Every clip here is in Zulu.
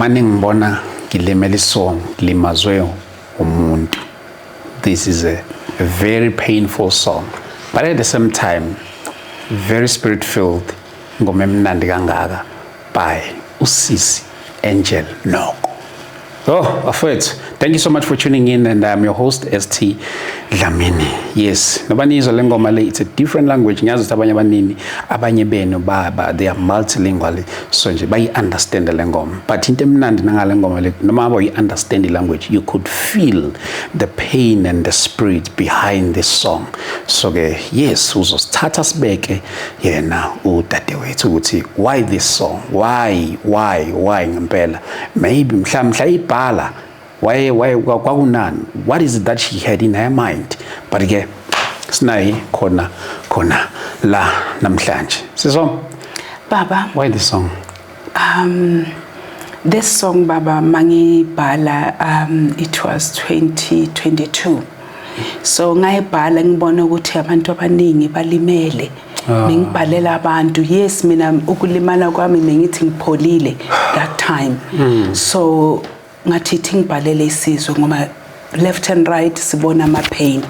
Mane ngibona ngilimele isong, ngilimazwe umuntu. This is a very painful song, but at the same time very spirit filled. Ingoma emnandi kangaka by usisi Angel Noko. Oh, bafowethu, thank you so much for tuning in, and I'm your host, ST Dlamini. Yes, noba nizwa le ngoma le, it's a different language. Ngiyazi ukuthi abanye abanini, abanye benu baba, they are multilingual, so nje bayi-understand le ngoma. But into emnandi nangale ngoma le, noma ngabe uyi-understand language, you could feel the pain and the spirit behind this song. So ke, yes, uzosithatha sibeke yena udadewethu ukuthi why this song? Why ngempela? Maybe mhla ibhala why kwakunani, what is it that she had in her mind? But ke sinayi khona khona la namhlanje, siso. Baba. Why this song? This song, baba, mangibhala, it was 2022. So ngayibhala ngibona ukuthi abantu abaningi balimele. Ngibhalela abantu. Yes, mina ukulimala kwami mengithi ngipholile that time. So ngathi ithi ngibhalele isizwe ngoba left and right sibona ama pain.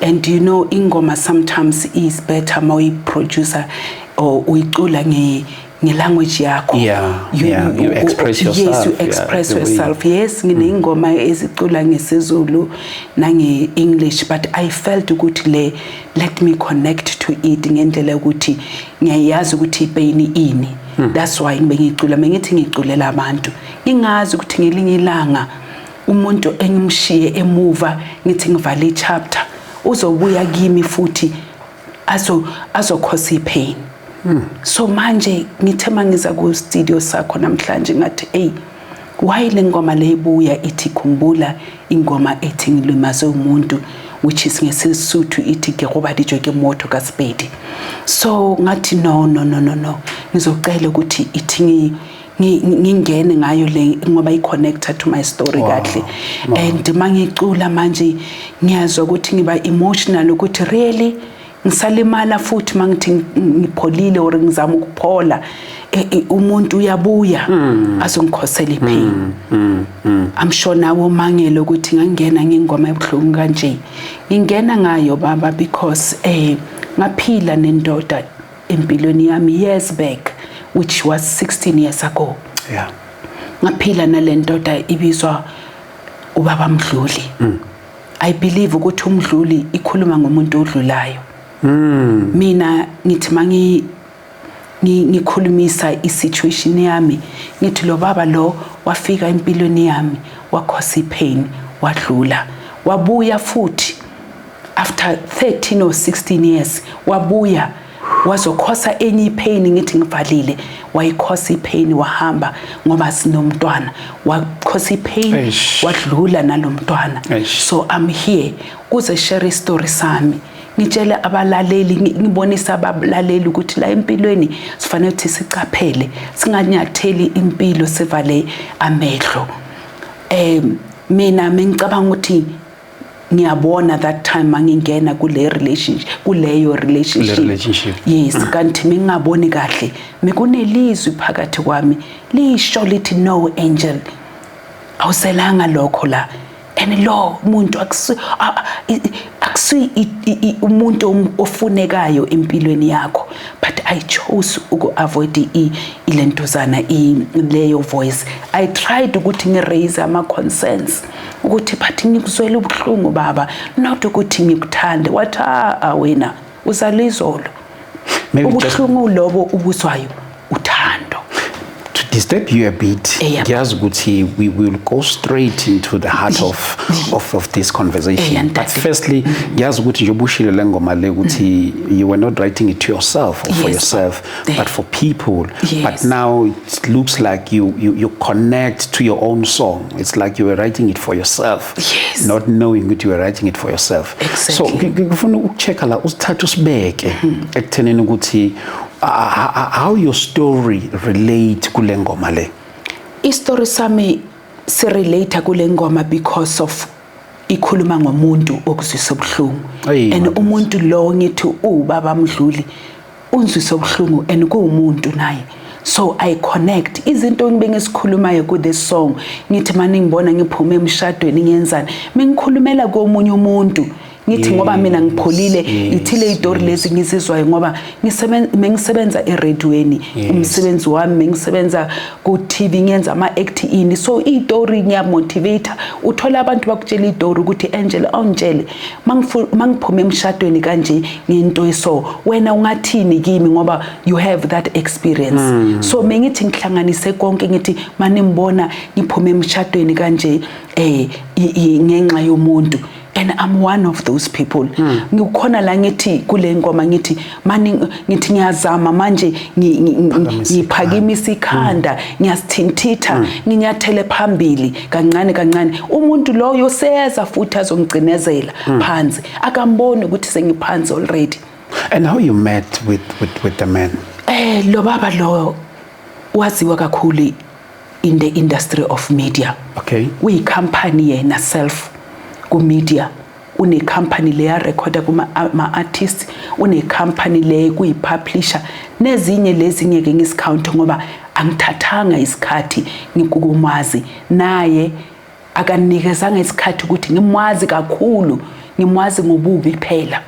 And you know, ingoma sometimes is better mawuyi-produce or uyicula nge language yakho. Yeah, you express Yes, yourself, you yeah, express the way- yourself. Yes, ngineyingoma ezicula ngesiZulu nange English, but I felt ukuthi le, let me connect to it ngendlela yokuthi ngiyayazi ukuthi ipain ini. That's why ngibe ngicula, mengithi ngiculela abantu, ngingazi ukuthi ngelinye ilanga umuntu engimshiye emuva, ngithi ngivale ichapter, uzobuya kimi futhi azokhosa ipain. So manje ngithe mangiza ku studio sakho namhlanje, ngathi, "Hey, why le ngoma leyibuya ithi khumbula ingoma ethi ngilimaze umuntu," which is ngesisuthu ithi ke gobaditswe ke motho ka Sepedi. So ngathi, "No, no, no, no, no, ngizocela ukuthi ithi ngingene ngayo le ngoba i-connected to my story kahle." And mangicula manje ngiyazwa ukuthi ngiba emotional, ukuthi really ngisalimala futhi mangithi ngipholile or ngizama ukuphola. Umuntu uyabuya azongikhosela ipain. I'm sure nawe umangele ukuthi ngangena ngengoma ebuhlungu kanje. Ngingena ngayo, baba, because ngaphila nendoda empilweni yami years back, which was 16 years ago. Ngaphila nale ndoda ibizwa ubaba Mdluli. I believe ukuthi uMdluli ikhuluma ngomuntu odlulayo. Mina ngithi mangi ngikhulumisa i-situation yami, ngithi lo baba lo wafika empilweni yami, wakhosa ipain, wadlula, wabuya futhi after 13 or 16 years, wabuya wazokhosa enye ipain. Ngithi ngivalile, wayikhosa ipain, wahamba ngoba sinomntwana, wakhosa ipain, Eish. wadlula nalomntwana. Eish. So I'm here kuze share istory sami, ngitshele abalaleli, ngibonise abalaleli ukuthi la empilweni sifanele ukuthi sicaphele, singanyatheli impilo sivale amehlo. Mina mengicabanga ukuthi ngiyabona that time mangingena kule relationship, kuleyo relationship. Kule relationship. Yes, kanti mengingaboni kahle, mekunelizwi phakathi kwami lisho lithi, "No, Angel, awuselanga lokho la." And lo muntu akusi umuntu ofunekayo empilweni yakho, but I chose uku-avoid ilentozana, leyo voice. I tried ukuthi ngi-raise ama-concerns ukuthi, but ngikuzwela ubuhlungu, baba, not ukuthi ngikuthande. Wathi, "Ah, wena uzala izolo." Maybe just Ubuhlungu lobo ubuzwayo uthando. To disturb you a bit, Yeah. ngiyazi ukuthi we will go straight into the heart of this conversation, Yeah, but Ntate. firstly, ngiyazi ukuthi njengoba ushilo le ngoma le ukuthi you were not writing it to yourself or for yourself, but for people. But now it looks like you connect to your own song. It's like you were writing it for yourself, not knowing that you were writing it for yourself. So ngifuna ukuchecka la, usithathe usibeke ekuthenini ukuthi how your story relate kule ngoma le. Istory sami sirelate kule ngoma because of ikhuluma ngomuntu okuzwisa ubuhlungu. Ayi, And madoda. umuntu lo ngithi ubaba Mdluli unzwisa ubuhlungu and kuwumuntu naye. So I connect izinto ngibe ngisikhulumayo ku this song. Ngithi manje ngibona ngiphume emshadweni, ngiyenzani, mengikhulumela komunye umuntu, ngithi ngoba mina ngipholile, ithile istory lezi ngizizwayo ngoba mengisebenza eradioweni, umsebenzi wami, mengisebenza ku TV, ngiyenza ama act ini. So istory ngiyamotivate. Uthola abantu bakutshela istory ukuthi, "Angel, awungitshele, mangiphuma emshadweni kanje ngento eso, wena ungathini kimi?" Ngoba you have that experience. So mengithi ngihlanganise konke, ngithi manimbona ngiphume emshadweni kanje ngenxa yomuntu, and I'm one of those people. Ngikhona la ngithi kule ngoma, ngithi mani, ngithi ngiyazama manje, Phakamisa. Ngiphakimisa ikhanda, ngiyasithintitha, nginyathele phambili kancane kancane. Umuntu loyo seyeza futhi azongigcinezela phansi, akamboni ukuthi sengiphansi already. And how you met with the man? Lo baba lo waziwa kakhulu in the industry of media. Uyi-company yena self ku-media, une-company leya recorda kuma-artist, une-company le kuyi-publisher, nezinye lezinye ke ngisikhawunti ngoba angithathanga isikhathi ngikumazi naye, akanikezanga isikhathi ukuthi ngimwazi kakhulu. Ngimwazi ngobubi phela,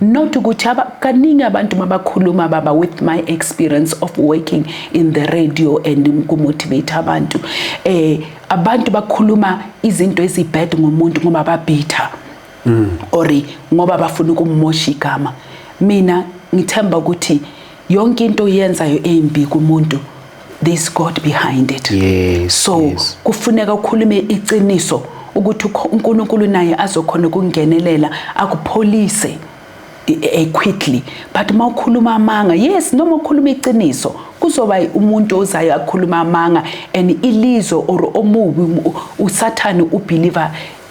not ukuthi kaningi abantu mabakhuluma, baba, with my experience of working in the radio and kumotivate abantu, abantu bakhuluma izinto ezibad ngomuntu ngoba babitter or ngoba bafuna ukumosha igama. Mina ngithemba ukuthi yonke into oyenzayo embi kumuntu, there's God behind it. So kufuneka ukhulume iqiniso ukuthi uNkulunkulu naye azokhona ukungenelela akupholise quickly. But mawukhuluma amanga, yes, noma ukhuluma iqiniso, kuzoba umuntu ozayo akhuluma amanga and ilizwe or omubi uSathane ubelieve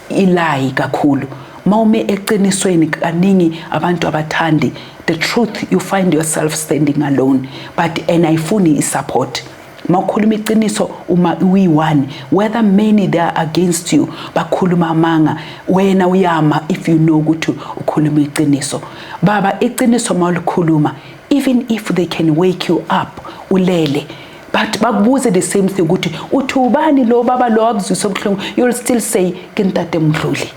ilie kakhulu. Mawume eqinisweni, kaningi abantu abathandi the truth. You find yourself standing alone, but and ayifuni isupport mawukhuluma iqiniso uma uyi-one, whether many they are against you, bakhuluma amanga, wena uyama if you know ukuthi ukhuluma iqiniso. Baba, iqiniso mawulikhuluma, even if they can wake you up ulele, but bakubuze the same thing ukuthi uthi ubani lo baba lo akuzwisa ubuhlungu, you'll still say, "Ke ntate Mdluli."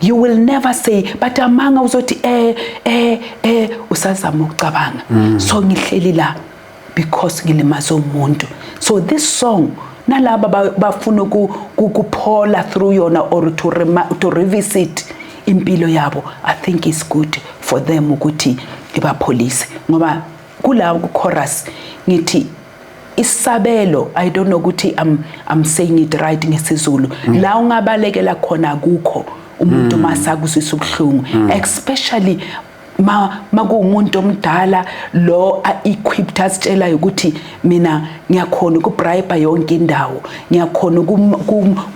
You will never say, but amanga uzothi usazama ukucabanga. So ngihleli la because ngilimaze umuntu. So this song, nalaba bafuna ukuphola through yona or to revisit impilo yabo, I think it's good for them ukuthi ibapholise, ngoba kulawo ku chorus ngithi isabelo, I don't know ukuthi I'm saying it right ngesiZulu, la ungabalekela khona akukho umuntu masakuzwisa ubuhlungu, especially ma makuwumuntu omdala lo equipped, asitshelayo ukuthi mina ngiyakhona ukubribe yonke indawo, ngiyakhona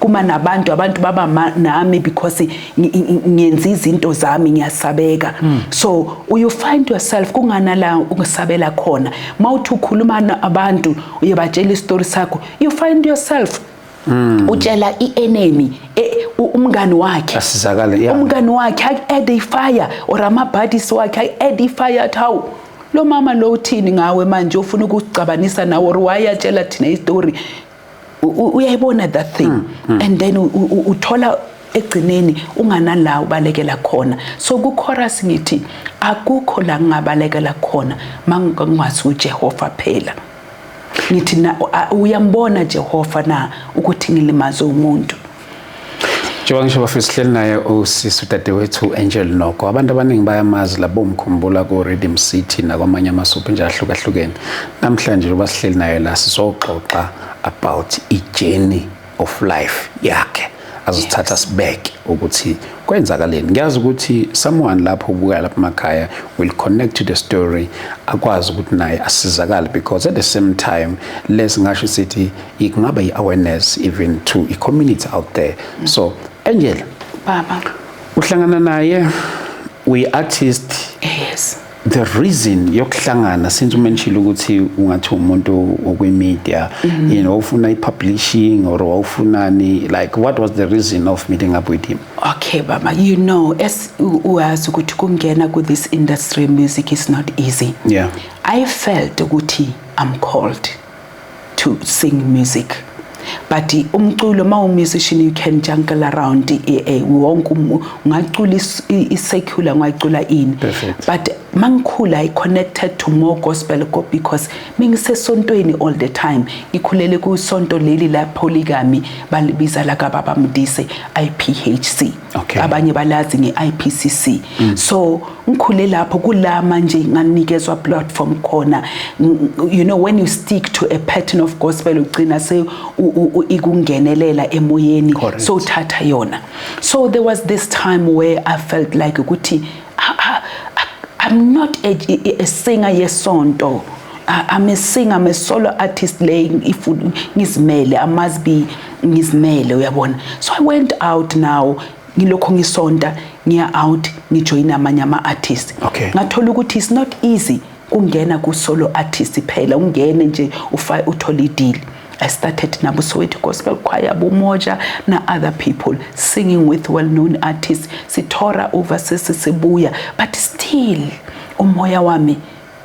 kuma nabantu, abantu baba nami because ngiyenza izinto zami, ngiyasabeka. So you find yourself kungana la ungisabela khona. Mawuthi ukhuluma nabantu, uyebatshela isitori sakho, you find yourself utshela i-enemy, umngani wakhe. Asizakale, yeah. Umngani wakhe aku-add ifire or ama-buddies wakhe aku-add ifire, athi, "Hawu, lo mama lo uthini ngawe manje? Ufuna ukusicabanisa nawe or wayatshela thina istory?" Uyayibona that thing, and then uthola egcineni unganala ubalekela khona. So ku-chorus ngithi akukho la ngingabalekela khona mangingazi uJehova phela. Ngithi na uyambona Jehova na ukuthi ngilimaze umuntu? Njengoba ngisho bafisa, sihleli naye usisi udadewethu Angel Noko. Abantu abaningi bayamazi labo umkhumbula ku Rhythm City nakwamanye amasuphi nje ahlukahlukene. Namhlanje njengoba sihleli naye la, sizoxoxa about i-journey of life yakhe. Azosithatha sibeke ukuthi kwenzakaleni. Ngiyazi ukuthi someone lapho ubuka lapha emakhaya will connect to the story, akwazi ukuthi naye asizakale, because at the same time lesingasho sithi kungaba i-awareness even to i-community out there. So Angel, Baba. uhlangana naye, we artist. Yes. The reason yokuhlangana, since umentionile ukuthi ungathi umuntu okwi-media, ufuna i-publishing or wawufunani, like, what was the reason of meeting up with him? Okay baba, as uyazi ukuthi kungena ku this industry, music is not easy. I felt ukuthi I'm called to sing music, but umculo, ma musician, you can juggle around, wonke ungacula i-secular, ungayicula ini. Perfect. But mangikhula I connected to more gospel because mingisesontweni all the time. Ngikhulele kusonto leli la polygamy, balibiza la kababa Mdise, IPHC. Abanye balazi nge-IPCC. So ngikhule lapho, kula manje nganikezwa platform khona. When you stick to a pattern of gospel, ugcina se ikungenelela emoyeni. Correct. So uthatha yona. So there was this time where I felt like ukuthi I'm not a singer yesonto. I'm a singer, I'm a solo artist le if ngizimele, I must be ngizimele, uyabona. So I went out now, ngilokho ngisonta, ngiya out, ngijoin amanye ama artists. Ngathola ukuthi it's not easy kungena ku solo artist phela, ungene nje ufa uthole i-deal. I started nabo Soweto Gospel Choir, Bumoja na other people, singing with well-known artists, sitoura overseas, sibuya, but still umoya wami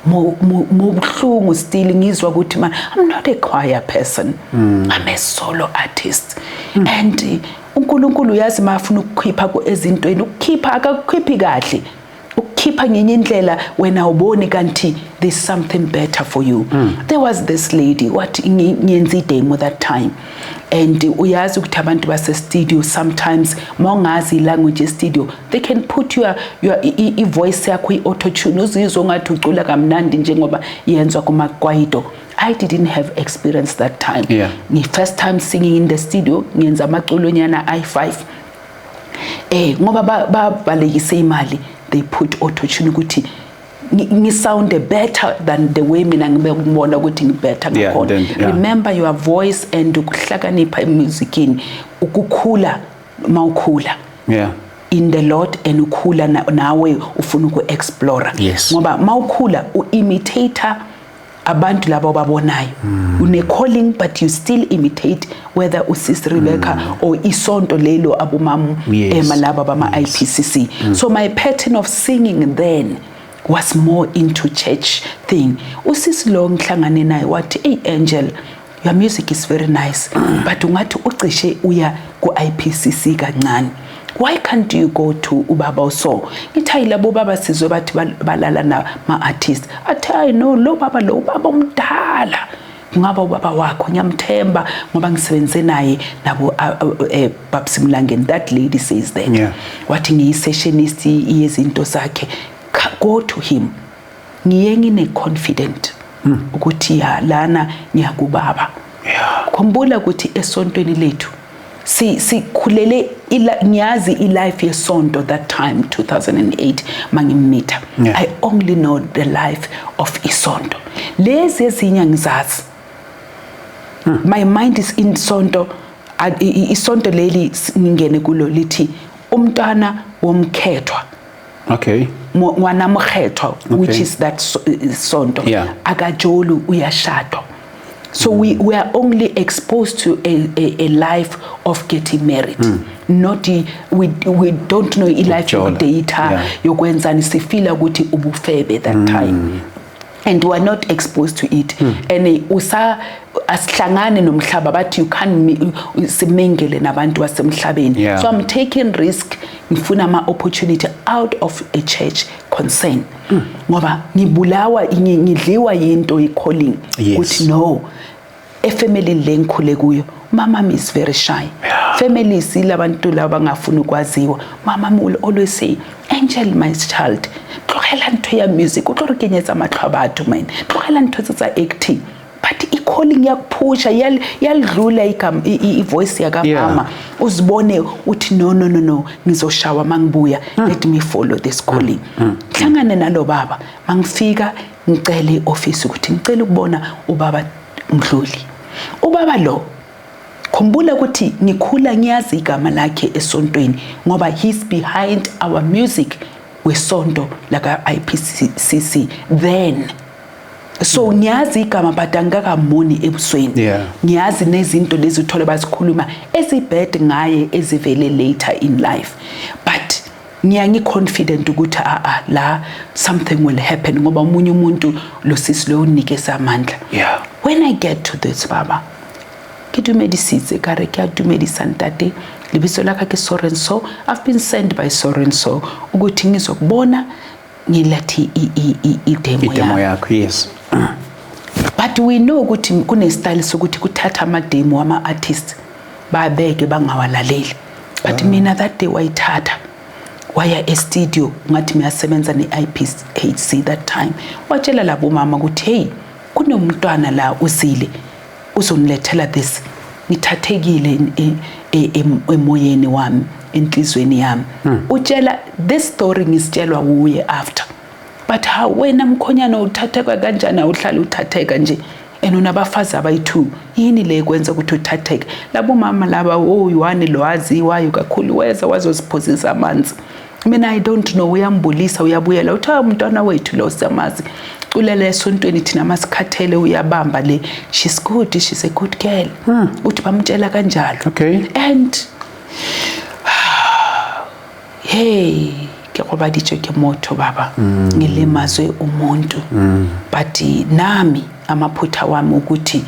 mubuhlungu, still ngizwa ukuthi man, I'm not a choir person, I'm a solo artist. And uNkulunkulu uyazi mafuna ukukhipha ku ezintweni, ukukhipha akakukhiphi kahle, ukukhipha ngenye indlela wena uboni kanti there's something better for you. There was this lady, what, ngiyenza i-demo that time, and uyazi ukuthi abantu base studio sometimes mawungazi language e-studio, they can put your i-voice yakho i-auto tune, uzizwe ngathi ucula kamnandi njengoba yenzwa kumakwaito. I didn't have experience that time. Ngi first time singing in the studio, ngenza amaculonyana i5, ngoba babalekise imali, they put auto tune ukuthi ngisound better than the way mina ngibe ngibona ukuthi ngibetter ngakhona. Remember your voice and ukuhlakanipha emusicini, ukukhula mawukhula in the Lord and ukhula nawe ufuna uku-explore. Ngoba mawukhula u-imitate abantu labo ababonayo. Une calling, but you still imitate whether uSis Rebecca or isonto lelo abomam ema laba bama IPCC. So my pattern of singing then was more into church thing. Usisi lo ngihlangane naye wathi, "Hey Angel, your music is very nice, but ungathi ucishe uya ku IPCC kancane. Why can't you go to ubaba?" So ngithi, "Hayi, labo baba sizwe bathi balala nama artist." Athi, "Hayi no, lo baba lo ubaba omdala, kungaba ubaba wakho, ngiyamthemba ngoba ngisebenze naye nabo Babs Mlangeni." That lady says that. Wathi ngiyi-sessionist yezinto zakhe. Go to him. Ngiye ngine confident ukuthi ya, lana ngiyakubaba. Khumbula ukuthi esontweni lethu si sikhulele ngiyazi i-life yesonto. That time, 2008 mangimmeeta, I only know the life of isonto. Lezi ezinye angizazi. My mind is in sonto. Isonto leli ngingene kulo lithi umntwana womkhethwa, ngwana mokgethwa, which is that sonto, akajoli, uyashadwa. So we are only exposed to a life of getting married, not we don't know i-life Ukujola. yokudata, yokwenzani. Sifila ukuthi ubufebe that time and we are not exposed to it. And usa asihlangane nomhlaba, but you can't simingele nabantu basemhlabeni. So I'm taking risk, ngifuna ama opportunity out of a church concern ngoba ngibulawa, ngidliwa yinto i-calling ukuthi no, efamily le ngikhule kuyo, mama is very shy. Families ilabantu laba bangafuni ukwaziwa. Mama will always say, "Angel, my child, tlogela ntho ya music, o tlo re kenyetsa matlho a batho man, tlogela ntho tse tsa acting." But i-calling yakuphusha, yalidlula i-voice yakamama. Uzibone uthi, "No, no, no, no, ngizoshawa mangibuya. Let me follow this calling." Hlangane nalo baba. Mangifika ngicele i-office ukuthi ngicela ukubona ubaba Mdluli. Ubaba lo, khumbula ukuthi ngikhula ngiyazi igama lakhe esontweni ngoba he's behind our music. wesonto laka IPCC then. So ngiyazi igama, but angikakamoni ebusweni. Ngiyazi nezinto lezi uthole bazikhuluma ezibad ngaye, ezivele later in life, but ngiya ngi-confident ukuthi a la something will happen, ngoba omunye umuntu lo sisi lo unikeza amandla. When I get to this, baba, ke dumedisitse, ka re ke a dumedisa ntate, lebitso la ka ke so and so, I've been sent by so and so ukuthi ngizokubona, ngilethe i-demo I-demo yami. yakho, yes. But we know ukuthi kune-style sokuthi kuthatha ama-demo ama-artists babeke bangawalaleli, but mina that day wayithatha waya e-studio, ngathi miyasebenza ne-IPHC that time, watshela labo mama ukuthi, "Hey, kunomntwana la uzile uzonilethela this." Ngithathekile emoyeni wami, enhlizweni yami. Utshela this story, ngisitshelwa wuye after, but how wena mkhonyana uthatheka kanjani? Awuhlala uthatheka nje and unabafazi abayi-two, yini le kwenza ukuthi uthatheke? Labo mama laba oyi-one lo aziwayo kakhulu weza wazosiphozisa amanzi. Mina I don't know. Uyambulisa, uyabuyela, uthi, "Ah, umntwana wethu lo siyamazi, culele esontweni, thina masikhathele uyabamba le, she's good, she's a good girl." Uthi bamtshela kanjalo. And hey, ke gobaditswe ke motho, baba, ngilimazwe umuntu. But nami amaphutha wami ukuthi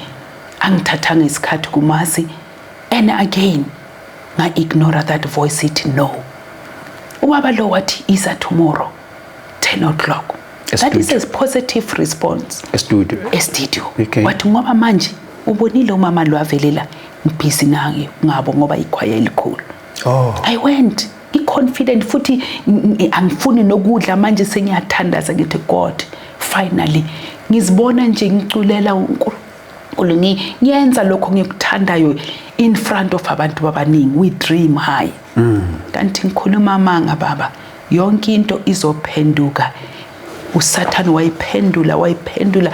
angithathanga isikhathi kumazi, and again nga-ignore that voice ithi no. Ubaba lo wathi isa tomorrow 10 o'clock. That is a positive response. E-studio. E-studio. Wathi ngoba manje ubonile umama lo avelela, ngibhizi naye ngabo ngoba ikhwaya elikhulu. I went i-confident futhi, angifuni nokudla manje, sengiyathandaza, ngithi, "God, finally." Ngizibona nje ngiculela uNkulunkulu, ngiyenza lokho ngikuthandayo in front of abantu abaningi. We dream high, kanti ngikhuluma amanga, baba. Yonke into izophenduka. Usathane wayiphendula, wayiphendula.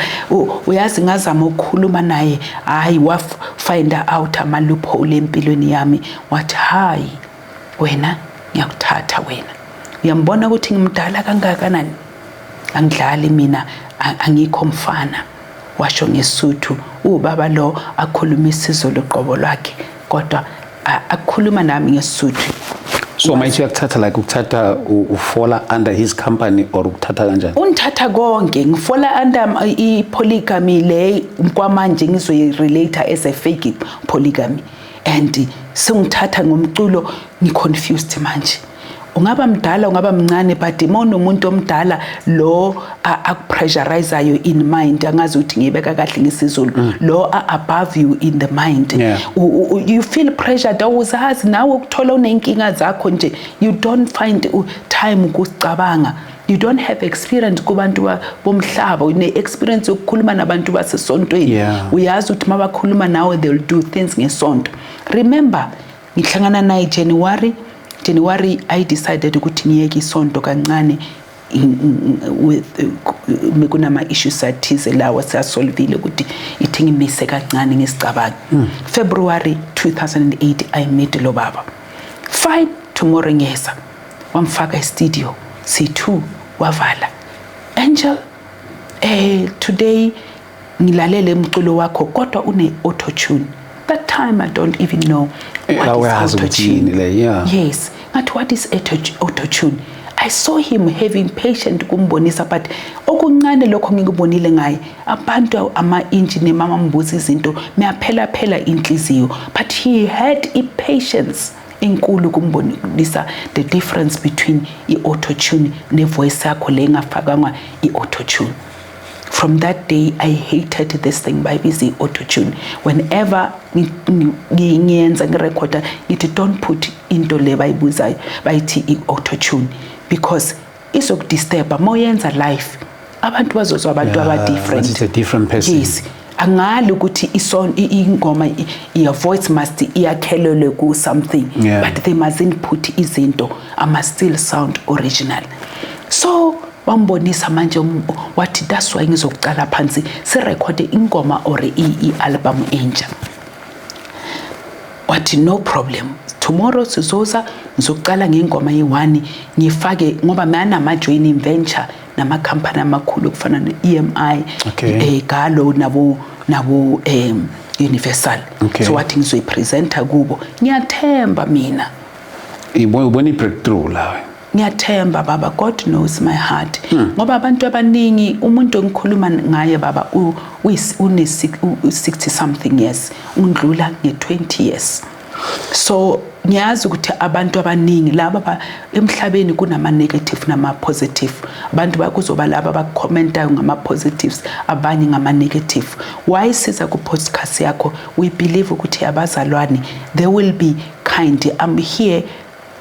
Uyazi ngazama ukukhuluma naye, hayi, wa-find out ama loophole empilweni yami. Wathi, "Hayi wena, ngiyakuthatha wena, uyambona ukuthi ngimdala kangakanani, angidlali mina, angikho mfana." Washo ngesuthu ubaba lo, akhuluma isiZulu qobo lwakhe, kodwa akhuluma nami ngesuthu. So mayithi uyakuthatha, like ukuthatha ufola under his company or ukuthatha kanjani? Ungithatha konke, ngifola under i-polygamy le kwamanje ngizoyi-relate as a fake polygamy, and sengithatha ngomculo. Ngi-confused manje. Ungaba mdala, ungaba mncane, but uma unomuntu omdala lo akupressurizayo in mind, angazi ukuthi ngiyibeka kahle ngesiZulu, lo above you in the mind, you feel pressured, awuzazi nawe ukuthola unenkinga zakho nje. You don't find time ukucabanga. You don't have experience kubantu bomhlaba, une-experience yokukhuluma nabantu basesontweni. Uyazi ukuthi uma bakhuluma nawe, they'll do things ngesonto. Remember, ngihlangana naye January. January I decided ukuthi ngiyeke isonto kancane with kunama issues athize lawa siyasolvile, ukuthi ithi ngimise kancane ngisicabange. February 2008 I met lo baba. Fine, tomorrow ngiyeza. Wamfaka e-studio C2, wavala. "Angel, today ngilalele umculo wakho, kodwa une auto tune." That time I don't even know what is Awayazi ukuthi yini auto-tune. le, yeah. Yes, ngathi, "What is auto tune?" I saw him having patient kumbonisa, but okuncane lokho ngikubonile ngaye, abantu ama-engineer mamambuza izinto miyaphela phela inhliziyo, but he had i-patience enkulu kumbonisa the difference between i-auto tune ne-voice yakho le engafakangwa i-auto tune. From that day I hated this thing bayibiza i-auto tune. Whenever ngiyenza, ngirekhoda, ngithi, "Don't put into le bayibuzayo bayithi i-auto tune, because izokudisturba uma uyenza live, abantu bazozwa abantu Yeah, aba-different." it's a different person. Yes, angali ukuthi ingoma your voice must iyakhelelwe ku something, but they mustn't put izinto. I must still sound original. So wambonisa manje, wathi, "That's why ngizokucala phansi sirekhode ingoma or i-album entsha." Wathi, "No problem, Tomorrow sizoza, ngizoqala ngengoma ye-1 ngifake, ngoba manama joining venture namakhampani amakhulu kufana ne-EMI, Galo nabo Universal. So wathi ngizoyipresenta kubo. Ngiyathemba mina. Ubona i-breakthrough la. Ngiyathemba baba, God knows my heart, ngoba abantu abaningi, umuntu engikhuluma ngaye baba une 60 something years, undlula nge-20 years. So ngiyazi ukuthi abantu abaningi laba emhlabeni kunama negative nama positive. Abantu bakuzoba laba abakucommentayo ngama positives, abanye ngama negative. Why siza ku podcast yakho? We believe ukuthi abazalwane, they will be kind. I'm here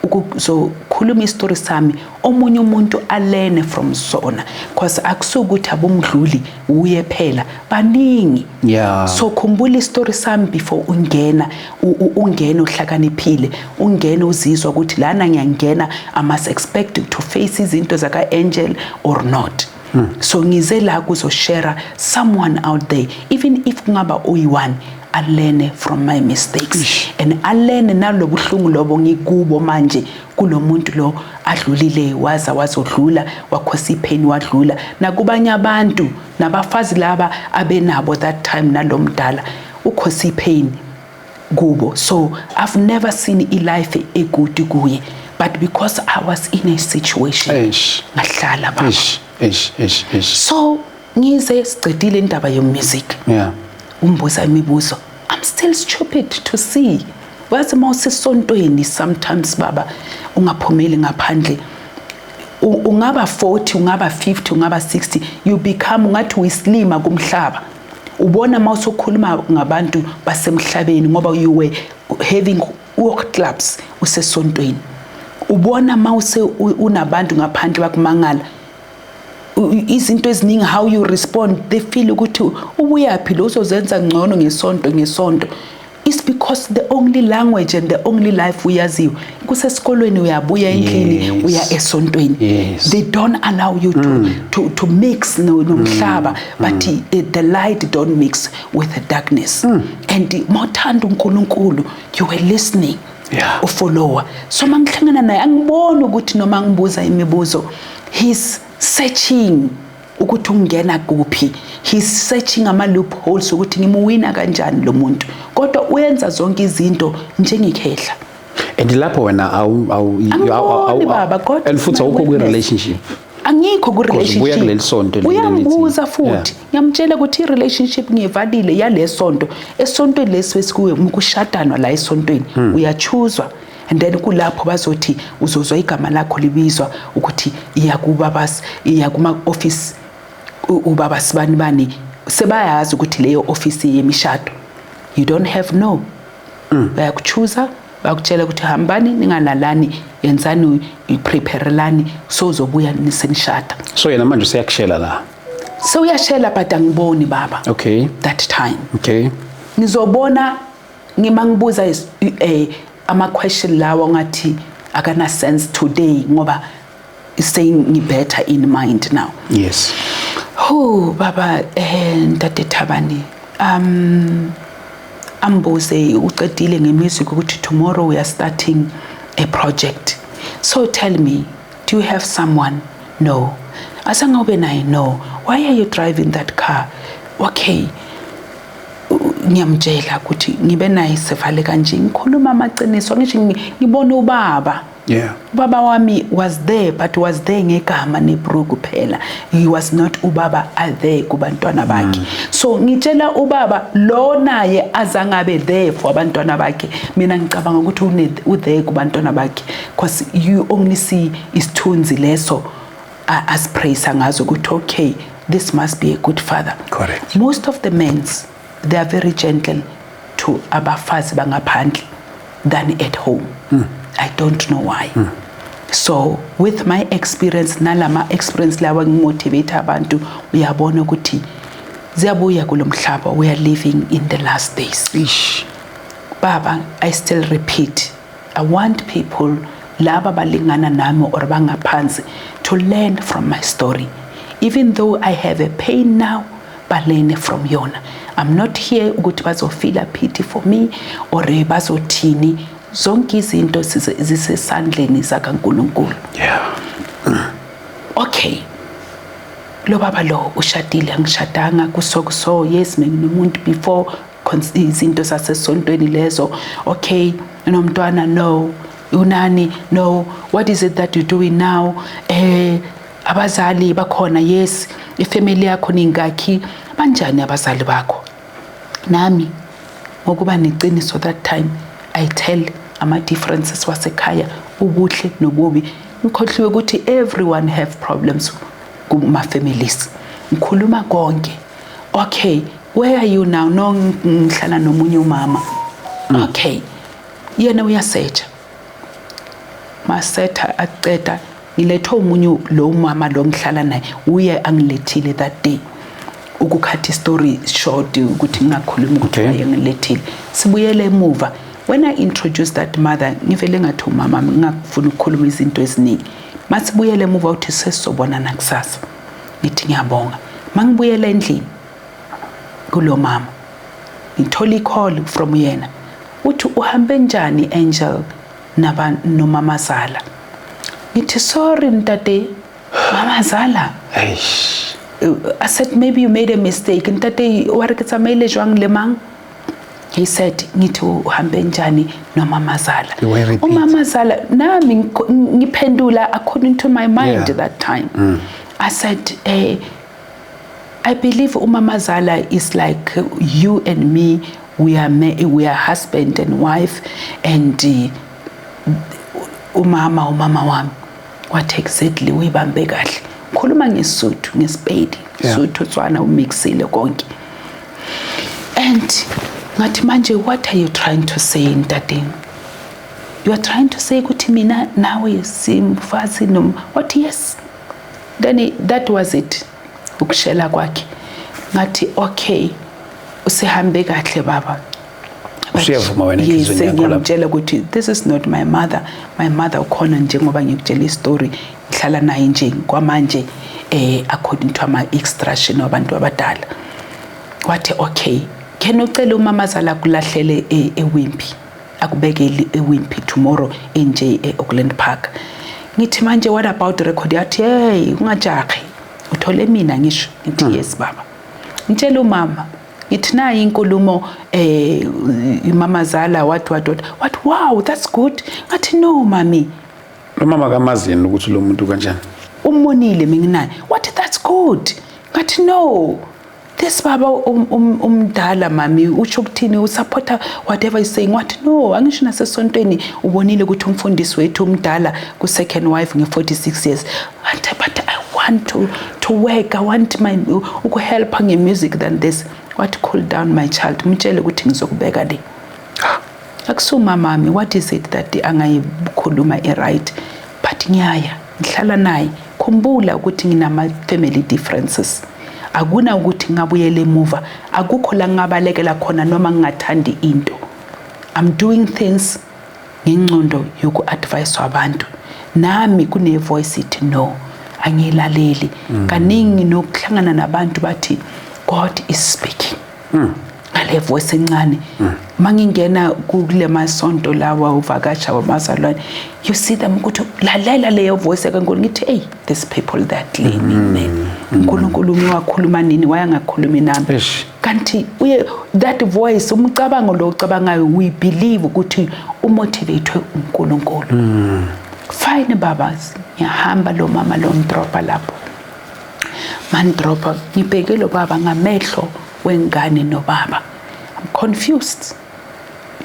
ukuzokhuluma isitori sami, omunye umuntu alearne from sona, because akusukuthi abomdluli uye phela, baningi. So khumbula isitori sami before ungena, ungene uhlakaniphile, ungene uzizwa ukuthi lana ngiyangena, I must expect to face izinto zaka Angel or not. So ngize la kuzoshare someone out there, even if kungaba uyi-one, alearne from my mistakes and alearne nalobuhlungu lobo ngikubo manje kulo muntu lo adlulile, waza wazodlula, wacausa ipain, wadlula nakubanye abantu nabafazi laba abenabo that time nalomdala, ucausa ipain kubo. So I've never seen i-life egood kuye, but because I was in a situation, ngahlala baba. Eish, eish, eish, eish. So ngize sicedile indaba yomusic, umbuza imibuzo. I'm still stupid to see. Wazi uma usesontweni sometimes baba, ungaphumeli ngaphandle, ungaba 40, ungaba 50, ungaba 60, you become ungathi uyislima kumhlaba. Ubona uma usukhuluma ngabantu basemhlabeni, ngoba you were having work clubs usesontweni. Ubona mawuse unabantu ngaphandle bakumangala izinto eziningi, how you respond. They feel ukuthi ubuyaphi lo uzozenza ngcono ngesonto ngesonto. It's because the only language and the only life uyaziyo kusesikolweni, uyabuya endlini, uya esontweni. They don't allow you to mix nomhlaba, but the light don't mix with the darkness. And mawuthanda uNkulunkulu, you were listening, ufollower. So mangihlangana naye, angiboni ukuthi noma ngibuza imibuzo, he's searching ukuthi ungena kuphi, he's searching ama loopholes ukuthi ngimuwina kanjani lo muntu, kodwa uyenza zonke izinto njengekhehla. And lapho wena awu Angiboni, baba, God and is futhi my awukho witness. kwi-relationship. Angikho Because ubuya ku-relationship. kuleli sonto leli Uyambuza futhi, ngiyamtshela ukuthi i-relationship ngiyivalile yale sonto. Esontweni lesi besikuwe kushadanwa la esontweni, uyachuzwa and then kulapho bazothi uzozwa igama lakho libizwa ukuthi iya kubaba, iya kuma-office ubaba sibani bani. Sebayazi ukuthi leyo office yemishado. You don't have no, bayakuchuza, bakutshela ukuthi hambani, ningalalani, yenzani, ipreparelani, so uzobuya nisenishada. So yena manje useyakushela la. Sewuyashela, but angiboni baba that time. Ngizobona ngima ngibuza ama question lawa ngathi akana sense today, ngoba saying ngi better in mind now. Ho baba, Ntate Thabani, ambuze ucedile ngemusic ukuthi tomorrow we are starting a project, so tell me, do you have someone? No. Azange ube naye? No. Why are you driving that car? Okay, ngiyamtshela ukuthi ngibe naye, sivale kanje, ngikhuluma amaqiniso, ngisho ngibona ubaba. Ubaba wami was there, but was there ngegama nebruku kuphela. He was not ubaba are there kubantwana bakhe. So ngitshela ubaba lo naye azangabe there for abantwana bakhe. Mina ngicabanga ukuthi u there kubantwana bakhe, because you only see isithunzi leso asipraise ngazo ukuthi okay, this must be a good father. Most of the men, they are very gentle to abafazi bangaphandle than at home. I don't know why. So with my experience nalama experience lawa, ngimotivate abantu, uyabona ukuthi ziyabuya kulomhlaba. We are living in the last days. Ish. Baba, I still repeat, I want people laba balingana nami or bangaphansi to learn from my story. Even though I have a pain now, balearn from yona. I'm not here ukuthi bazofeela pity for me or bazothini. Zonke izinto zisesandleni sakaNkulunkulu. Okay, lo baba lo ushadile, angishadanga, kuso kuso. Yes, mina nomuntu before, izinto zasesontweni lezo. Okay, nomntwana? No. Unani? No. What is it that you doing now? Abazali bakhona? Yes. Ifamily yakho ningakhi? Banjani abazali bakho? Nami ngokuba neqiniso, that time I tell ama differences wasekhaya, ubuhle nobubi. Ngikhohliwe ukuthi everyone have problems kuma families. Ngikhuluma konke. Okay, where are you now? No, ngihlala nomunye umama. Okay, yena uyasearcha, masetha aceda, ngilethwe omunye lo mama lo ngihlala naye, uye angilethile that day. Ukukhatha story short, ukuthi ngingakhulumi ukuthi wayengilethile. Sibuyele emuva. When I introduced that mother, ngivele ngathi umama, ngingafuni ukukhuluma izinto eziningi. Masibuyele emuva, uthi sesizobonana kusasa. Ngithi ngiyabonga. Mangibuyela endlini kulo mama, ngithola i-call from yena, uthi, "Uhambe njani, Angel, naba nomamazala?" Ngithi, "Sorry, ntate, mamazala?" Eish. I said, "Maybe you made a mistake, ntate. Wa re ke tsamaile jwang le mang?" He said, ngithi, "Uhambe njani nomamazala?" Why repeat? Umamazala nami ngiphendula according to my mind. That time I said, "I believe umamazala is like you and me. We are husband and wife, and umama wami." Wathi, "Exactly, uyibambe kahle." Khuluma ngeSuthu, ngeSipedi, Suthu, Tswana, umixile konke. And ngathi, "Manje what are you trying to say, ntate? You are trying to say ukuthi mina nawe simfazi nom?" Wathi, "Yes." Then that was it, ukushela kwakhe. Ngathi, "Okay, usihambe kahle, baba." Usuyavuma wena Yes, enhliziyweni yakho lapho? Ngiyamtshela ukuthi this is not my mother. My mother ukhona, njengoba ngikutshela istory, ngihlala naye nje kwamanje, according to ama instruction wabantu abadala. Wathi, "Okay, can ucela umamazala kulahlele eWimpy, akubekele eWimpy tomorrow enje eAuckland Park?" Ngithi, "Manje what about record?" Yathi, "Hey, ungajahi, uthole mina." Ngisho ngithi, "Yes, baba." Ngitshela umama, ngithi, "Nayi inkulumo, imamazala, what, what, what, what." "Wow, that's good." Ngathi, "No, mami." Lo mama kamazi yena ukuthi lo muntu kanjani? Umonile, minginaye. Wathi, "That's good." Ngathi, "No, this baba umdala, mami, usho ukuthini? Usupporta whatever is saying." Wathi, "No, angisho nasesontweni ubonile ukuthi umfundisi wethu umdala ku second wife nge 46 years." Athi, "But I want to work. I want my ukuhelpa nge-music than this." Wathi, "Cool down, my child. Mtshele ukuthi ngizokubeka le." Akusumamami, what is it that angayikhuluma i-right? But ngiyaya ngihlala naye. Khumbula ukuthi nginama-family differences. Akuna ukuthi ngingabuyela emuva, akukho la ngingabalekela khona noma ngingathandi into. I'm doing things ngengcondo yoku-advise abantu. Nami kune-voice ithi no, angiyilaleli kaningi. Nokuhlangana nabantu bathi God is speaking ngale voice encane. Mangingena kule masonto lawa uvakasha wamazalwane, you see them ukuthi lalela leyo voice kaNkulunkulu. Ngithi, "Hey, these people that claiming, man, uNkulunkulu wakhuluma nini? Wayangakhulumi nami." Eish. Kanti uye that voice, umcabango lo ucabangayo, we believe ukuthi umotivate uNkulunkulu. Fine, babas, ngiyahamba. Lo mama lo ngidropa lapho, mandropa, ngibheke lo baba ngamehlo wengane nobaba. I'm confused.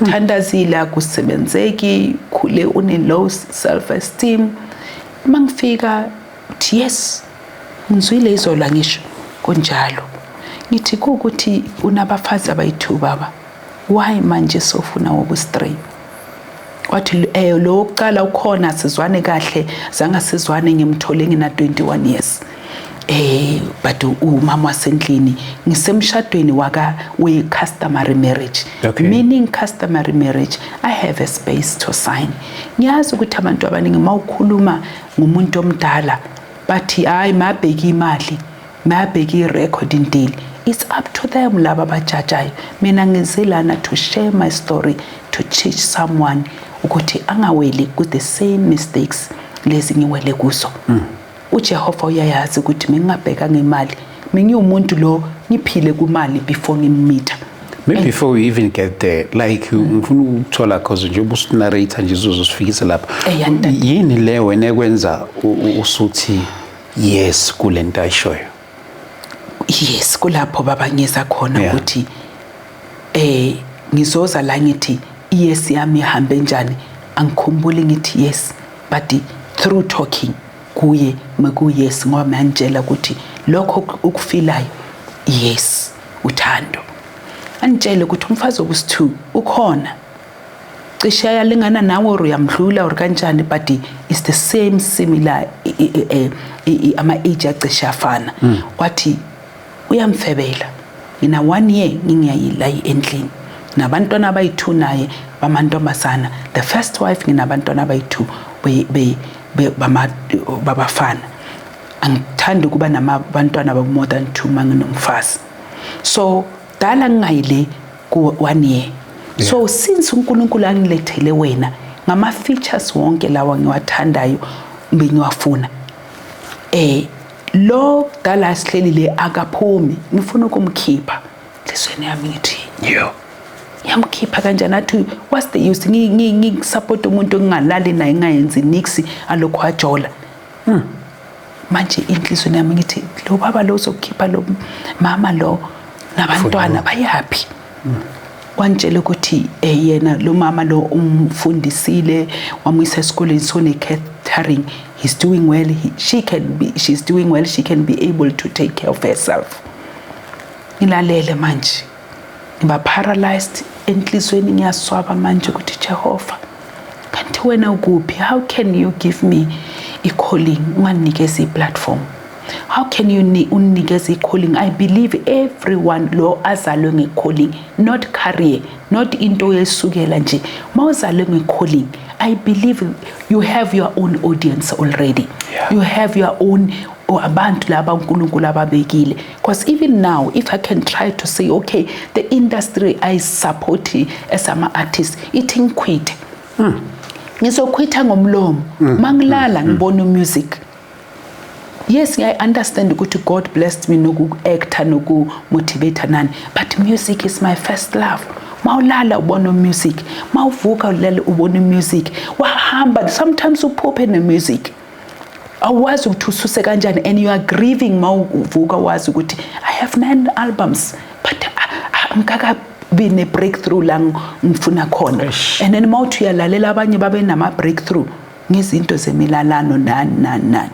Thandazile, akusebenzeki, khule une low self esteem. Mangifika uthi, "Yes, ngizwile izolo." Ngisho kunjalo, ngithi kuukuthi unabafazi abayi-2, baba. Why manje sofuna wobu-3? Wathi, "Lo wokuqala ukhona, sizwane kahle, zange sizwane, ngimthole ngina 21 years, but umama wasendlini, ngisemshadweni waka we customary marriage." Meaning customary marriage, I have a space to sign. Ngiyazi ukuthi abantu abaningi mawukhuluma ngumuntu omdala bathi, "Hayi, mabheki imali, mabheki i-record deal." It's up to them laba abajajayo. Mina ngizelana to share my story, to teach someone. Ukuthi angaweli ku the same mistakes lezi ngiwele kuzo. UJehova uyayazi ukuthi mengingabheka ngemali, mingiwumuntu lo ngiphile kumali before ngimmitha. Maybe before we even get there, like, ngifuna ukuthola, cause nje ubusinarrate nje uzosifikisa lapha. Eh, ya, ntate. Yini le wena ekwenza usuthi yes kule nto ayishoyo? Yes, kulapho baba ngiza khona ukuthi ngizoza la ngithi yes yami ihambe njani. Angikhumbuli ngithi yes, but through talking kuye meku yes, ngoba mangitshela ukuthi lokho ukufilayo, yes, uthando. Angitshele ukuthi umfazi wokusi-2 ukhona, cishe ayalingana nawe or uyamdlula or kanjani, but it's the same, similar, ama-age acishe afana. Wathi uyamfebela. Ngina one year ngingiyayila endlini nabantwana abayi-2 naye bamantombazana. The first wife, nginabantwana abayi-2 babafana. Angithandi ukuba namabantwana ba more than two manginomfazi, so dala ngingayile ku one year. So since uNkulunkulu angilethele wena ngama features wonke lawa ngiwathandayo, bengiwafuna, lo dala sihleli le akaphumi, ngifuna ukumkhipha. Enhliziyweni yami ngithi, yo, ngiyamkhipha kanjani? Athi, what's the use ngisupport umuntu engingalali naye, ngingayenzi nix, alokhu ajola? Manje inhliziyweni yami ngithi, lo baba lo uzokhipha lo mama lo nabantwana bayaphi? Wantshela ukuthi yena lo mama lo umfundisile, wamuyisa esikoleni, so ne catering, he's doing well, he, she can be she's doing well, she can be able to take care of herself. Ngilalele manje, ngiba paralyzed enhliziyweni, ngiyaswaba manje ukuthi, Jehova, kanti wena ukuphi? How can you give me i-calling unganikeza i-platform? How can you unginikeza i-calling? I believe everyone lo azalwe nge-calling, not career, not into yesukela nje. Mawuzalwe nge-calling, I believe you have your own audience already. You have your own or abantu laba uNkulunkulu ababekile, because even now if I can try to say, okay, the industry I support as ama artist ithi ngiquit, ngizoquitha ngomlomo. Mangilala ngibona music. Yes, I understand ukuthi God blessed me noku-actor, noku-motivate nani, but music is my first love. Mawulala ubona music, mawuvuka ulale ubona music, wahamba sometimes uphuphe ne-music, awazi ukuthi ususe kanjani, and you are grieving mawuvuka wazi ukuthi I have nine albums but angikakabi ne-breakthrough la ngifuna khona. Eish. And then mawuthi uyalalela abanye babe nama-breakthrough ngezinto zemilalano, nani nani nani.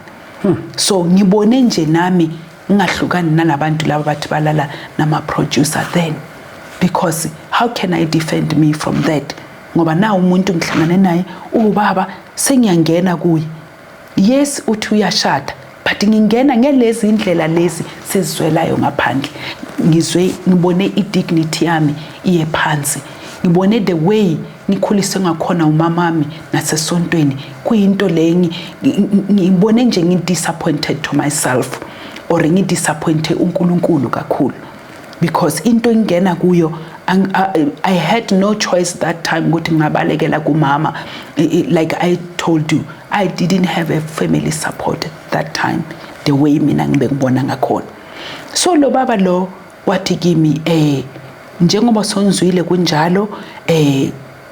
So ngibone nje nami ngingahlukani nalabantu laba bathi balala nama-producer then, because how can I defend me from that? Ngoba na umuntu ngihlangane naye uwubaba, sengiyangena kuye. Yes, uthi uyashada, but ngingena ngelezi indlela lezi sizizwelayo ngaphandle. Ngizwe ngibone i-dignity yami iye phansi, ngibone the way ngikhuliswe ngakhona umamami nasesontweni kuyinto le ngibone nje ngi-disappointed to myself or ngidisappointe uNkulunkulu kakhulu, because into engena kuyo I had no choice that time ukuthi ngingabalekela kumama. Like I told you, I didn't have a family support that time the way mina ngibe ngibona ngakhona. So lo baba lo wathi kimi, njengoba sonzwile kunjalo,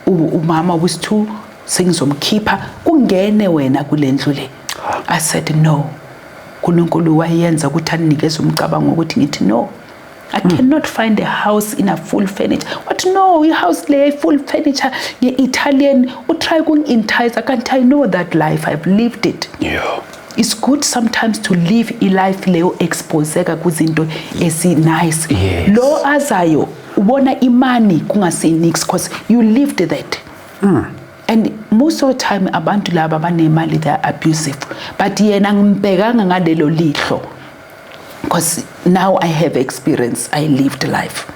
umama wesi-2 sengizomkhipha, kungene wena kulendlu le. I said no. uNkulunkulu wayenza ukuthi anikeze umcabango ukuthi ngithi no, I cannot find a house in a full furniture. What? No, i-house le full furniture nge-Italian, utry kungi-entice, kanti I know that life, I've lived it. It's good sometimes to live i-life leyo exposeka kuzinto ezi-nice. Lo azayo ubona imani kungasinix because you lived that. And most of the time abantu laba banemali, they are abusive, but yena ngimbhekanga ngalelo lihlo because now I have experience, I lived life.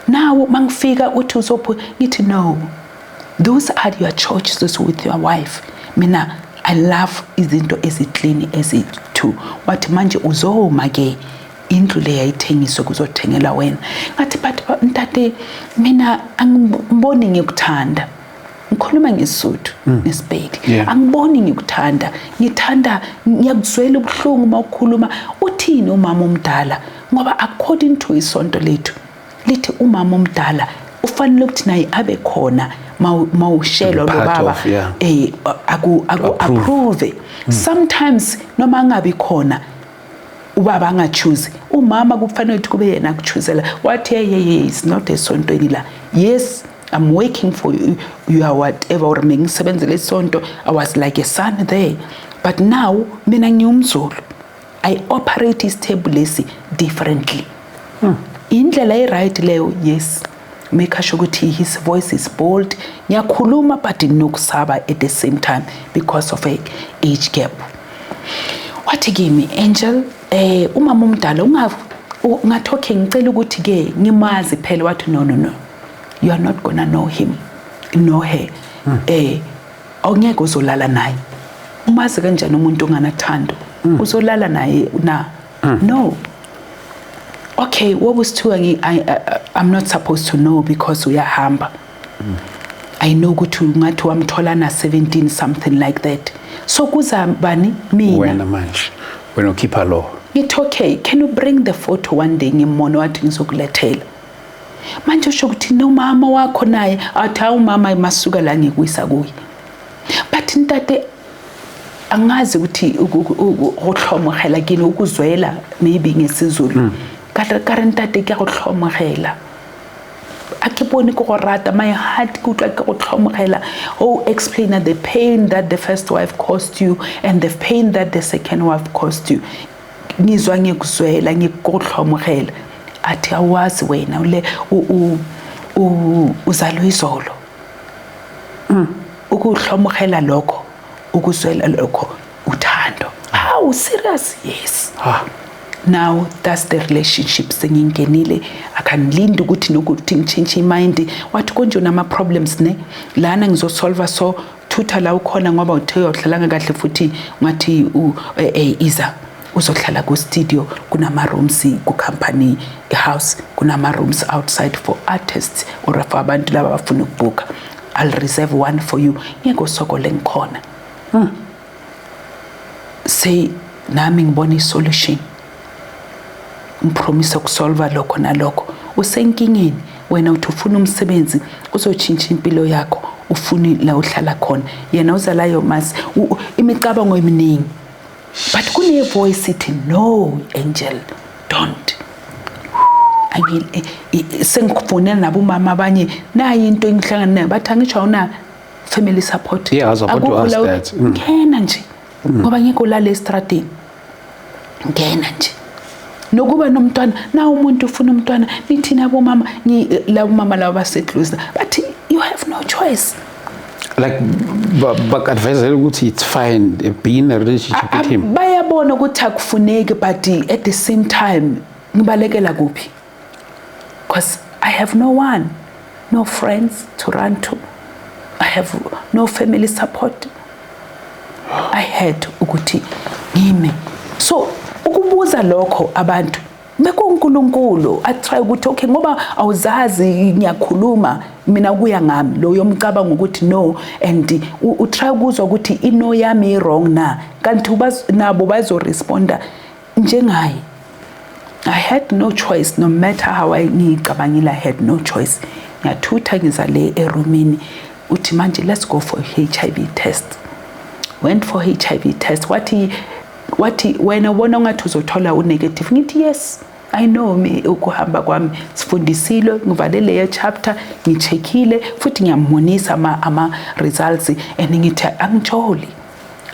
Now mangifika uthi uzophu, ngithi no, those are your choices with your wife. Mina I love izinto ezi-clean ezi-two. Wathi manje uzoma ke indlu le yayithengiswe kuzothengela wena. Ngathi, but ntate, mina angiboni ngikuthanda. Ngikhuluma ngeSotho nesiPedi. Yeah. Angiboni ngikuthanda, ngithanda ngiyakuzwela ubuhlungu uma ukhuluma. Uthini umama omdala? Ngoba according to isonto lethu lithi umama omdala ufanele ukuthi naye abe khona mawushelwa To be lo part baba of, yeah. aku Approve. approve. Sometimes noma angabi khona ubaba, angachoose umama, kufanele ukuthi kube yena akuchoosela. Wathi, "Hey, hey, hey, it's not esontweni la. Yes, I'm working for you, you are whatever, or mengisebenzele isonto. I was like a son there, but now mina ngiwumZulu, I operate isithembu lesi differently." Indlela e-right leyo. Yes, make sure ukuthi his voice is bold. Ngiyakhuluma but nokusaba at the same time because of a age gap. Wathi kimi, "Angel, umama omdala unga ngathi okay, ngicela ukuthi ke ngimazi phela." Wathi, "No, no, no, you are not gonna know him, know her. Awungeke uzolala naye. Umazi kanjani umuntu onganathando? Uzolala naye na? No." Okay, what was too I'm not supposed to know because uyahamba. I know ukuthi ungathi wamthola na 17, something like that. So kuza bani? Mina. Wena manje wena ukhipha lo. Ngithi, "Okay, can you bring the photo one day ngimbone?" Wathi, "Ngizokulethela." Manje usho ukuthi nomama wakho naye? Athi, "Hawu, mama masuka la ngikuyisa kuye." But ntate, angazi ukuthi go tlhomogela ke ne ukuzwela maybe ngesiZulu. Ka re, "Ntate, ke go tlhomogela, a ke bone ke go rata. My heart, ke utlwa ke go tlhomogela. Oh, explain the pain that the first wife caused you and the pain that the second wife caused you. Ngizwa ngikuzwela, ngikuhlomogela." Athi, "Awazi wena ule uzalwe izolo. Ukuhlomogela lokho, ukuzwela lokho, uthando. How serious?" Yes. Ah. Now that's the relationship sengingenile. Akanilindi ukuthi nokuthi ngitshintshe imind. Wathi, "Konje unama problems ne lana, ngizosolva. So thutha la ukhona ngoba uthe uyohlalanga kahle futhi ngathi iza uzohlala ku studio. Kunama rooms ku company house, kunama rooms outside for artists or for abantu laba abafuna ukubhuka. I'll reserve one for you, ngeke usokole ngikhona." Say nami ngibona isolution, ngipromise ukusolva lokho nalokho. Usenkingeni wena, uthi ufuna umsebenzi uzotshintsha impilo yakho, ufuni la uhlala khona. Yena uzalayo mas imicabango eminingi, but kune voice ithi, "No, Angel, don't." Sengifonela nabo umama abanye, nayi into engihlangana nayo. Bathi, "Angisho awuna family support?" Yeah, I was about to Akukho ask la that. Ngena nje ngoba ngeke ulale estradini. Ngena nje nokuba nomntwana na umuntu ufuna umntwana. Nithina bomama, labo mama laba basedluza bathi, "You have no choice." Like baku-advisele ukuthi it's fine, be in a relationship with him? Bayabona ukuthi akufuneki, but at the same time ngibalekela kuphi? Because I have no one, no friends to run to. I have no family support. I had ukuthi ngime. So ukubuza lokho abantu bekuNkulunkulu atry ukuthi okay, ngoba awuzazi, ngiyakhuluma mina kuya ngami lo yomcabango ukuthi no, and utry ukuzwa ukuthi ino yami i wrong na, kanti nabo bazoresponda njengaye. I had no choice. No matter how I ngicabangile, I had no choice. Ngiyathutha, ngiza le erumini. Uthi, "Manje let's go for HIV test." Went for HIV test. Wathi, "Wena ubona ungathi uzothola unegative?" Ngithi, "Yes, I know me, ukuhamba kwami sifundisile, ngivale leyo chapter, ngicheckile futhi ngiyambonisa ama results and ngithi angijoli.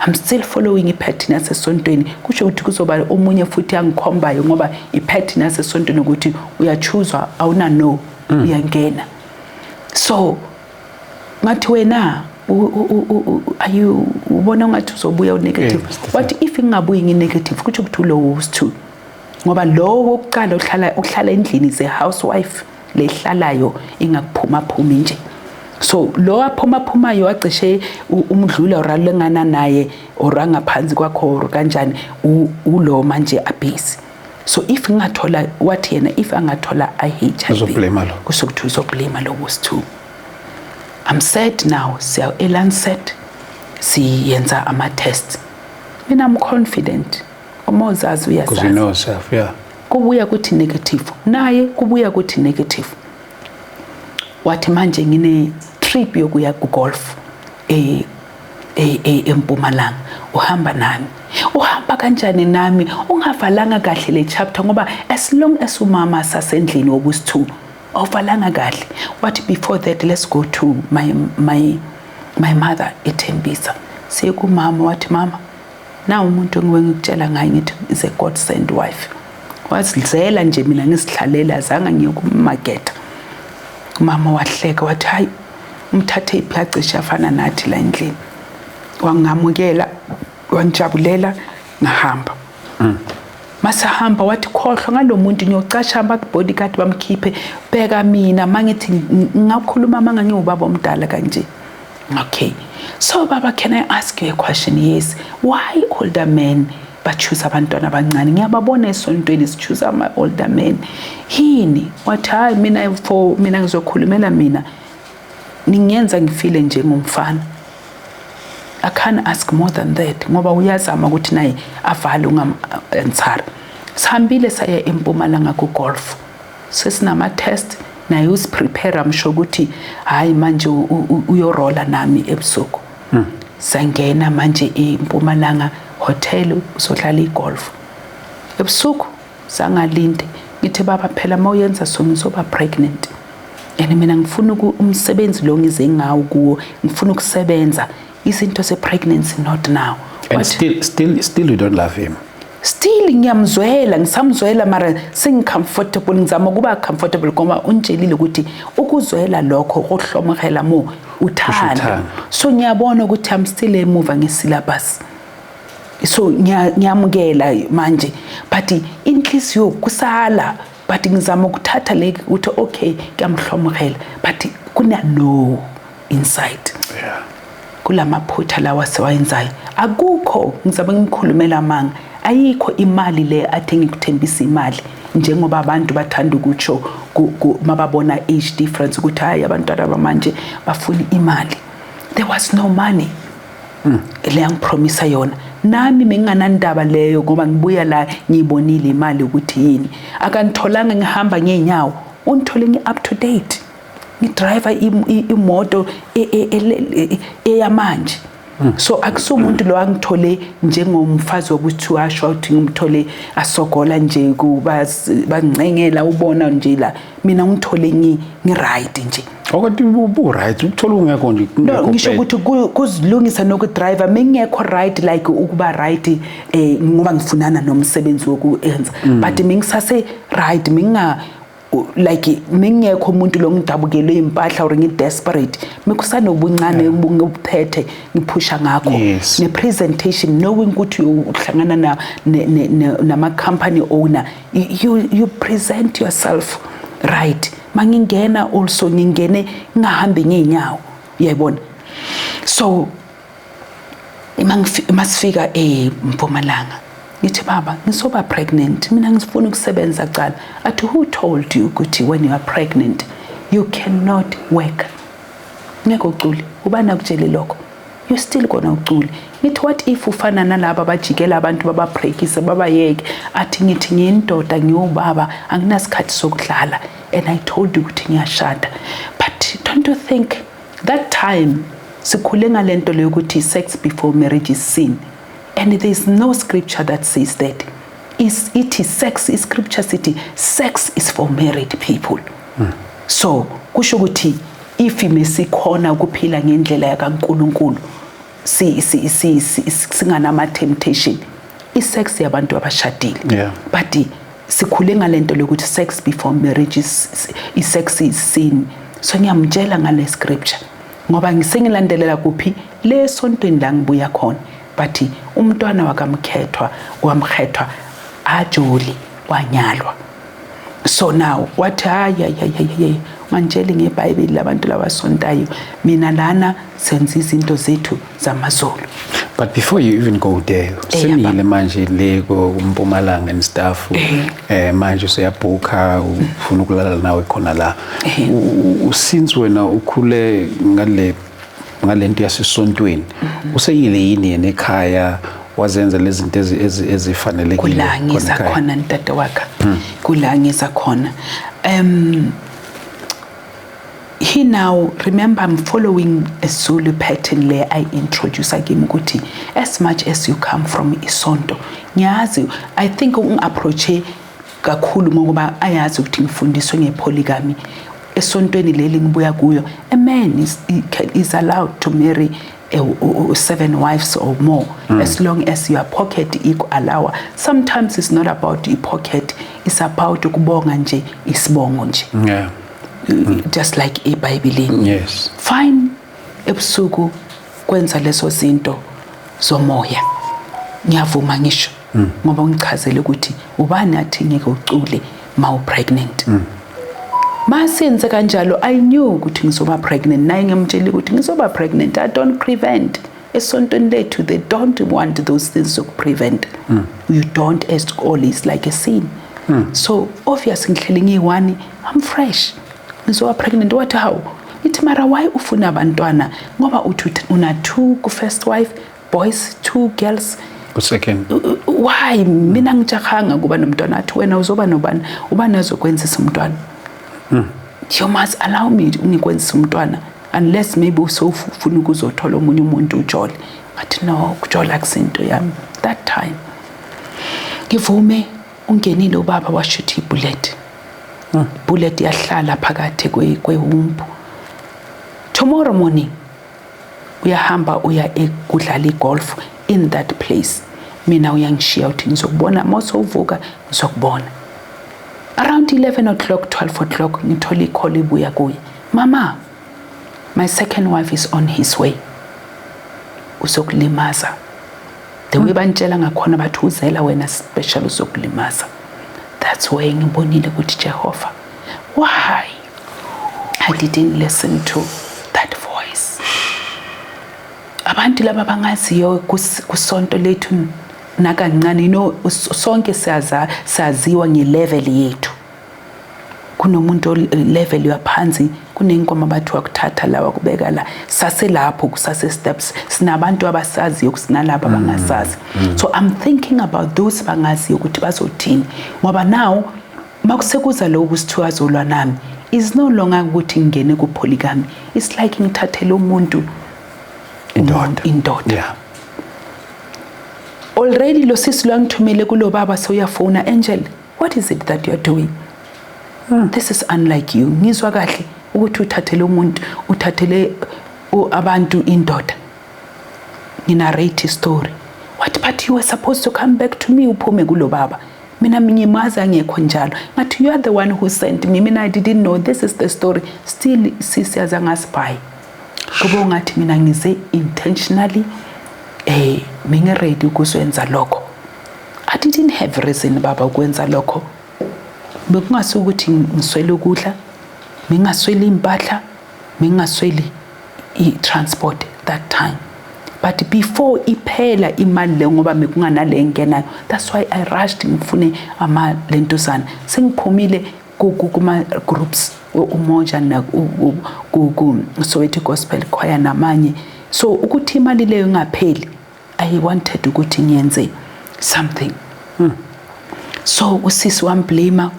I'm still following ipattern yasesontweni. Kusho ukuthi kuzoba omunye futhi angikhombayo, ngoba ipattern yasesontweni ukuthi uyachuzwa, awuna no, uyangena." So ngathi, "Wena are you ubona ungathi uzobuya unegative?" Yeah, Wathi, "If ngingabuyi ngi-negative, kusho ukuthi ulowo wesi-two, ngoba lo wokuqala uhlala endlini, ze housewife lehlalayo, ingakuphuma phumi nje. So lo aphuma phumayo wacishe umdlula or alingana naye or angaphansi kwakho or kanjani, ulo manje abusy. So if ngingathola," wathi yena, "if angathola i-HIV, Uzoblame lo. kusho ukuthi uzoblame lo wesi-two." I'm sad now. Siya eLancet, siyenza ama tests. Mina I'm confident, uma uzazi Because you uyazazi. Know yourself, yeah. Kubuya kuthi negative, naye kubuya kuthi negative. Wathi manje ngine trip yokuya ku golf eMpumalanga, uhamba nami. Uhamba kanjani nami ungavalanga kahle le chapter? Ngoba as long as umama sasendlini wokusi2 awuvalanga kahle. Wathi before that, let's go to my mother eThembisa. Siye kumama, wathi, "Mama, na umuntu engiwe ngikutshela ngaye ngithi is a God sent wife." Wazizela nje, mina ngisihlalela, azange ngiye kumaketha. Umama wahleka, wathi, "Hayi, umthathe iphi? Acishe afana nathi la endlini." Wangamukela, wangijabulela, ngahamba. Masahamba wathi, "Khohlwa ngalo muntu, ngiyocasha ama-bodyguard bamkhiphe. Bheka mina, mangithi ngakhuluma manga ngiwubaba omdala kanje." Okay, so baba, can I ask you a question? Yes. Why older men ba-choose abantwana abancane? Ngiyababona esontweni si-choose ama-older men, yini? Wathi, "Hayi, mina, for mina, ngizokhulumela mina, ningenza ngifile njengomfana. I can't ask more than that," ngoba uyazama ukuthi naye avale ungam-answer. Sihambile saya eMpumalanga ku-golf, sesinama test, naye usiprepare msho ukuthi hayi, manje uyorola nami ebusuku. Sangena manje eMpumalanga hotel, uzodlala igolf ebusuku. Sangalinde, ngithi, "Baba, phela mawuyenza so ngizoba pregnant, and mina ngifuna umsebenzi lo ngize ngawo kuwo, ngifuna ukusebenza izinto ze-pregnancy, not now." And Wathi, still you don't love him. Still ngiyamzwela, ngisamzwela, mara sengicomfortable, ngizama ukuba comfortable ngoba ungitshelile ukuthi ukuzwela lokho kuhlomogela mo uthando. Uthando. So ngiyabona ukuthi I'm still emuva ngesyllabus, so ngiyamukela manje, but inhliziyo kusala, but ngizama ukuthatha le ukuthi okay, kuyamhlomogela, but kuna no inside kulamaphutha lawa siwayenzayo. Akukho, ngizabe ngikhulumela amanga, ayikho imali le athi ngikuthembisa imali, njengoba abantu bathanda ukutsho mababona age difference ukuthi hayi, abantwana bamanje bafuna imali. There was no money le angipromisa yona. Nami benginganandaba leyo ngoba ngibuya la ngiyibonile imali ukuthi yini. Akangitholanga ngihamba ngeenyawo, ungithole ngi-up to date, ngidrive imoto eyamanje. So akusumuntu lo angithole njengomfazi wokuthi washo ukuthi ngimthole asogola nje kuba bancengela, ubona nje la mina ngithole ngi-right nje. Ukuthi bu-right, ukuthola ungekho nje. No, Kungekho ngisho bad. Ukuthi kuzilungisa nokudrive mengekho right, like ukuba right ngoba ngifunana nomsebenzi wokuenza, but mingisase right, minga like mengekho umuntu lo ngidabukelwe impahla or ngi-desperate, mikusanobuncane ngibuphethe, ngiphusha ngakho. Ne-presentation, knowing ukuthi uhlangana nama-company owner, you present yourself right. Mangingena also ngingene ngingahambi ngeenyawo, uyayibona. So masifika eMpumalanga ngithi, "Baba, ngisoba pregnant, mina ngifuna ukusebenza cala." Athi, "Who told you ukuthi when you are pregnant you cannot work? Ngeke ucule. Ubani akutshele lokho? You still gonna ucule." Ngithi, "What if ufana nalaba abajikela abantu bababreakise babayeke?" Athi, ngithi ngiyindoda, ngiwubaba, anginasikhathi sokudlala, and I told you ukuthi ngiyashada. But don't you think that time sikhule ngalento leyo ukuthi sex before marriage is sin, and there is no scripture that says that. Is it is sex, iscripture sithi sex is for married people. So kusho ukuthi if mesikhona ukuphila ngendlela yakaNkuluNkulu, si si si singanama temptation, isex yabantu abashadile. But sikhule ngalento lokuthi sex before marriage is sex is sin. So ngiyamtshela ngale scripture ngoba ngisengilandelela kuphi le sontweni la ngibuya khona, but umntwana wakamkhethwa wamkhethwa ajoli wanyalwa. So now wathi, "Hayi, hayi, hayi, hayi, ungangitsheli ngeBhayibheli labantu labasontayo, mina lana senza izinto zethu zamaZulu." But before you even go there, senile manje le kuMpumalanga and stuff. Manje useyabhuka, ufuna ukulala nawe khona la. Since wena ukhule ngalento yasesontweni, useyile yini yena ekhaya, wazenza lezi zinto ezifanelekile Kula ngiza ekhaya? khona, ntate waka, kula ngiza khona. He now, remember, I'm following a Zulu pattern le I introduce kimi ukuthi as much as you come from isonto, ngiyazi, I think ungi-approache kakhulu ngokuba ayazi ukuthi ngifundiswe ngepolygamy esontweni leli ngibuya kuyo. A man is allowed to marry seven wives or more as long as your pocket allow. Sometimes it's not about i-pocket, it's about ukubonga nje, isibongo nje, just like eBhayibhelini. Fine, ebusuku kwenza lezo zinto zomoya, ngiyavuma ngisho ngoba ungichazele ukuthi ubani athi ngeke ucule ma u-pregnant. Masenze kanjalo, I knew ukuthi ngizoba pregnant. Naye ngimtshela ukuthi ngizoba pregnant. I don't prevent. Esontweni lethu they don't want those things zokuprevent. You don't, as all is like a sin. So obvious ngihleli ngiyi-one, I'm fresh, ngizoba pregnant. Wathi, "Hawu." Ithi, "Mara why ufuna abantwana?" Ngoba uthi una two ku-first wife, boys, two girls Ku-second. Why mina ngijahanga kuba nomntwana? Athi, "Wena uzoba nobani? Ubani azokwenzisa umntwana? You must allow me ungikwenzisa umntwana, unless maybe usowufuna ukuzothola omunye umuntu ujole." Ngathi, "No, ukujola akusinto yami that time." Ngivume. Ungenile ubaba, washutha ibullet, bullet yahlala phakathi kwewomb. Tomorrow morning uyahamba, uya ekudlala igolf in that place. Mina uyangishiya, uthi, "Ngizokubona mawusowuvuka, ngizokubona." Around 11 o'clock, 12 o'clock, ngithola icall ibuya kuye, "Mama, my second wife is on his way, uzokulimaza. The way bantshela ngakhona, bathi uzela wena special, uzokulimaza." That's why ngibonile ukuthi, Jehova, why I didn't listen to that voice? Abantu laba bangaziyo kusonto lethu nakancane. Sonke siyaza, saziwa ngelevel yethu. Kunomuntu level yaphansi, kunenkomo abathi wakuthatha la, wakubeka la, saselapho kusase steps. Sinabantu abasaziyo, kusinalabo abangasazi. So I'm thinking about those bangaziyo ukuthi bazothini, ngoba now makusekuza lokhu sithiwa azolwa nami, is no longer ukuthi ngingene ku-polygamy, it's like ngithathele umuntu Indoda. Indoda. Already lo sisi lo angithumele kulo baba sewuyafona, "Angel, what is it that you're doing? This is unlike you. Ngizwa kahle ukuthi uthathele umuntu, uthathele abantu indoda." Nginarrate story. "What? But you were supposed to come back to me, uphume kulo baba. Mina ngimazi angekho njalo." Ngathi, "You are the one who sent me. Mina I didn't know this is the story." Still sisi azangasibhayi, kube ungathi mina ngize intentionally, mingiready ukuzwenza lokho. I didn't have reason, baba, ukwenza lokho. Bekungasukuthi ngiswele ukudla, mingasweli impahla, mingasweli i-transport that time. But before iphela imali le, ngoba mekunganale engenayo, that's why I rushed ngifune ama lentuzana. Sengiphumile kuma groups, uMoja na ku Soweto Gospel Choir namanye. So ukuthi imali leyo ingapheli, I wanted ukuthi ngiyenze something. So usisi wamblame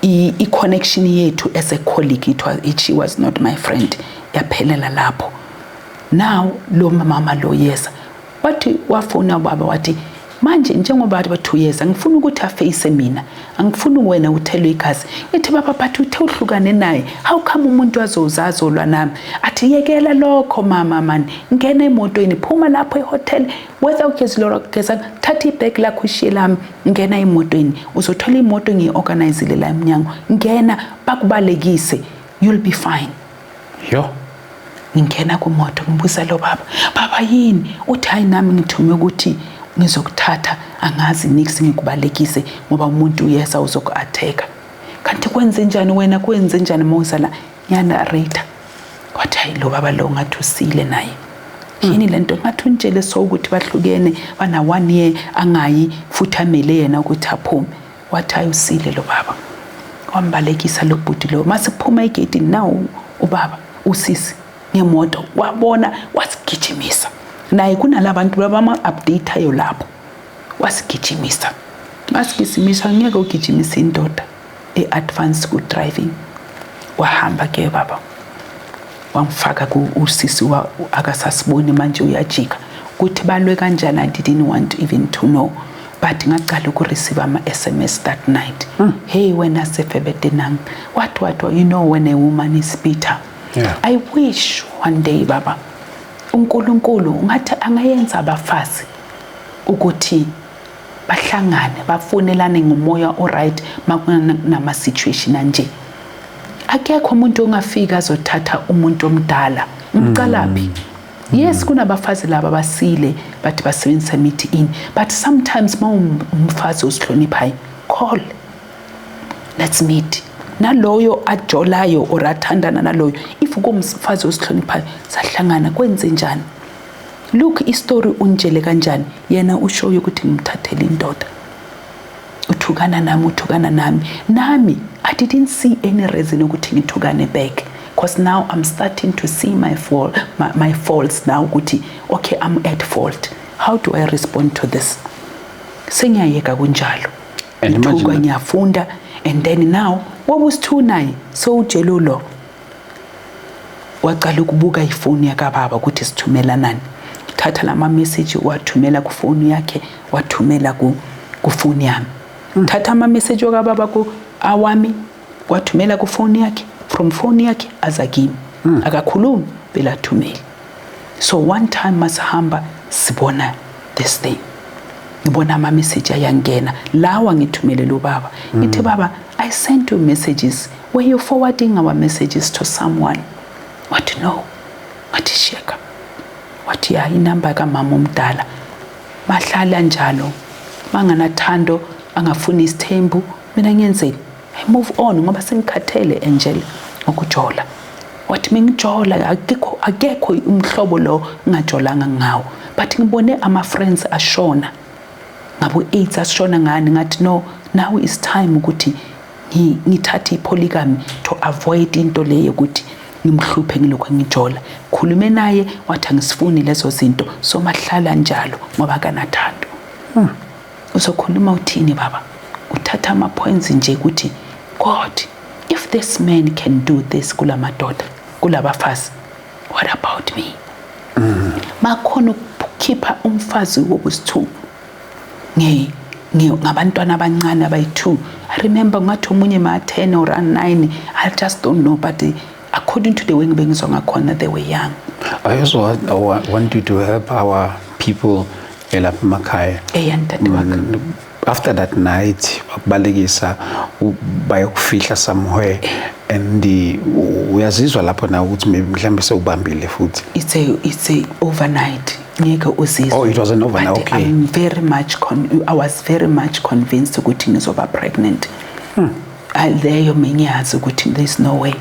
i-connection yethu as a colleague. It was it, she was not my friend, yaphelela lapho. Now lo mama lo yeza, wathi wafona ubaba, wathi, "Manje njengoba bathi uyeza, ngifuna ukuthi aface mina, angifuni wena uthelwe igazi." Ngithi, "Baba, but uthe uhlukane naye. How come umuntu azoza azolwa nami?" Athi, "Yekela lokho mama, mani, ngena emotweni, phuma lapho ehotel, whether ugezile or awugezanga, thatha ibhegi lakho, ushiye lami, ngena emotweni, uzothola imoto ngiyi-organizile la emnyango, ngena bakubalekise, you'll be fine." Yo. Ngingena kumoto, ngibuza lo baba, "Baba, yini?" Uthi, "Hayi, nami ngithume ukuthi ngizokuthatha, angazi nix, ngikubalekise ngoba umuntu uyeza uzoku-attack." "Kanti kwenze njani wena? Kwenze njani mawuza la?" Ngiyanarrate. Wathi, "Hayi, lo baba lo ngathi usile naye." Yini lento? Ngathi untshele so ukuthi bahlukene, bana one year angayi futhi amele yena ukuthi aphume. Wathi ayusile lo baba, wambalekisa lo bhuti lo. Masiphuma egedini nawu ubaba usisi ngemoto, wabona, wasigijimisa naye. Kunalabantu abama-update-ayo lapho. Wasigijimisa, masigijimisa, ngeke ugijimisa indoda e-advance ku-driving. Wahamba ke baba, wangifaka ku usisi akasasiboni manje, uyajika ukuthi balwe kanjani. I didn't want even to know, but ngacala ukureceive ama-SMS that night. "Hey wena sefebetenang, what what what." You know when a woman is bitter. I wish one day, baba, uNkulunkulu ngathi angayenza abafazi ukuthi bahlangane, bafonelane ngomoya oright makunama situation anje. Akekho umuntu ongafika azothatha umuntu omdala, umcalaphi. Yes, kunabafazi laba basile, bathi basebenzisa imithi ini, but sometimes ma umfazi ozihloniphayo, call, "Let's meet," naloyo ajolayo or athandana naloyo. If kumfazi ozihloniphayo, sahlangana, kwenze njani? Look, istory untshele kanjani yena, ushoyo ukuthi ngimthathele indoda, uthukana nami, uthukana nami. Nami I didn't see any reason ukuthi ngithukane back, because now I'm starting to see my faults now, ukuthi okay, I'm at fault. How do I respond to this? Sengiyayeka kunjalo. And imagine ngithuka, that- ngiyafunda. And then now wabusithu naye sowutshelo lo wacala ukubuka ifoni yakababa ukuthi sithumelanani. Thatha lama message, wathumela kufoni yakhe, wathumela ku kufoni yami. Thatha ama message wakababa ku awami, wathumela kufoni yakhe, from phone yakhe aza kimi. Akakhulumi phela, athumele. So one time masihamba, sibona this thing, ngibona ama message ayangena lawa ngithumelele ubaba. Ngithi, "Baba, I sent you messages. Were you forwarding our messages to someone?" Wathi, "No." Wathi, "Sheka." Wathi, "Ya, inamba kamama omdala." Bahlala njalo, banganathando, angafuni isithembu. Mina ngiyenzeni? I move on ngoba sengikhathele, Angel, ngokujola. Wathi mengijola, akekho, akekho umhlobo lo ngingajolanga ngawo, but ngibone ama friends ashona ngabo AIDS, asishona ngani. Ngathi, "No, now is time ukuthi ngithathe ipolygamy to avoid into leyo ukuthi ngimhluphe ngilokhu ngijola." Khulume naye, wathi angisifuni lezo zinto. So mahlala njalo ngoba akanathando. Uzokhuluma uthini baba? Uthatha ama points nje ukuthi God, if this man can do this kulamadoda, kulabafazi, what about me? Makhona ukukhipha umfazi wobusithu nge ngabantwana abancane abayi-2. I remember ngathi omunye ma-10 or 9, I just don't know, but according to the way ngibe ngizwa ngakhona, they were young. I also want you to help our people elapha emakhaya. Eya, ntate waka. After that night bakubalekisa, bayokufihla somewhere and uyazizwa lapho na ukuthi maybe mhlawumbe sewubambile futhi? It's a overnight, ngeke uzizwe. Oh, it was an overnight, But okay. I was very much convinced ukuthi ngizoba pregnant. Leyo mengiyazi ukuthi there's no way.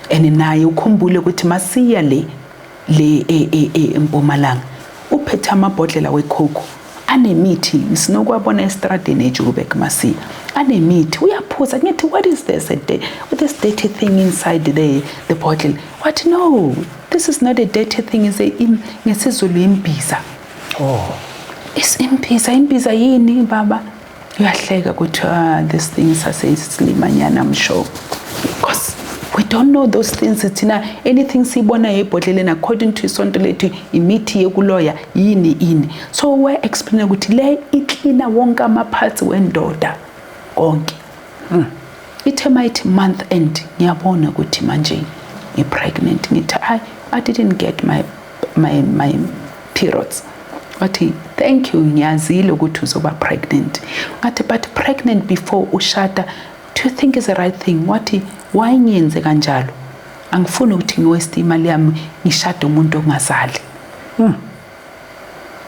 And naye ukhumbule ukuthi masiya le eMpumalanga, uphethe amabhodlela wecoke anemithi, sinokwabona estradeni eJoburg. Masiya anemithi, uyaphuza. Ngithi, "What is this, this dirty thing inside the bottle?" What? "No, this is not a dirty thing, is a ngesiZulu imbiza." Oh. Is imbiza, imbiza yini baba? Uyahleka ukuthi, "Ah, this thing sasesilimanyana, I'm sure," because we don't know those things thina. Anything siyibona ebhodleleni, according to isonto lethu, imithi yokuloya, yini ini. So we explain ukuthi le icleana wonke ama-parts wendoda konke. Ithe mayithi month end, ngiyabona ukuthi manje ngi-pregnant. Ngithi, I didn't get my periods." Wathi, "Thank you, ngiyazile ukuthi uzoba pregnant." Ngathi, "But pregnant before ushada, do you think is the right thing?" Wathi, "Why ngiyenze kanjalo? Angifuni ukuthi ngiwaste imali yami ngishade umuntu ongazali.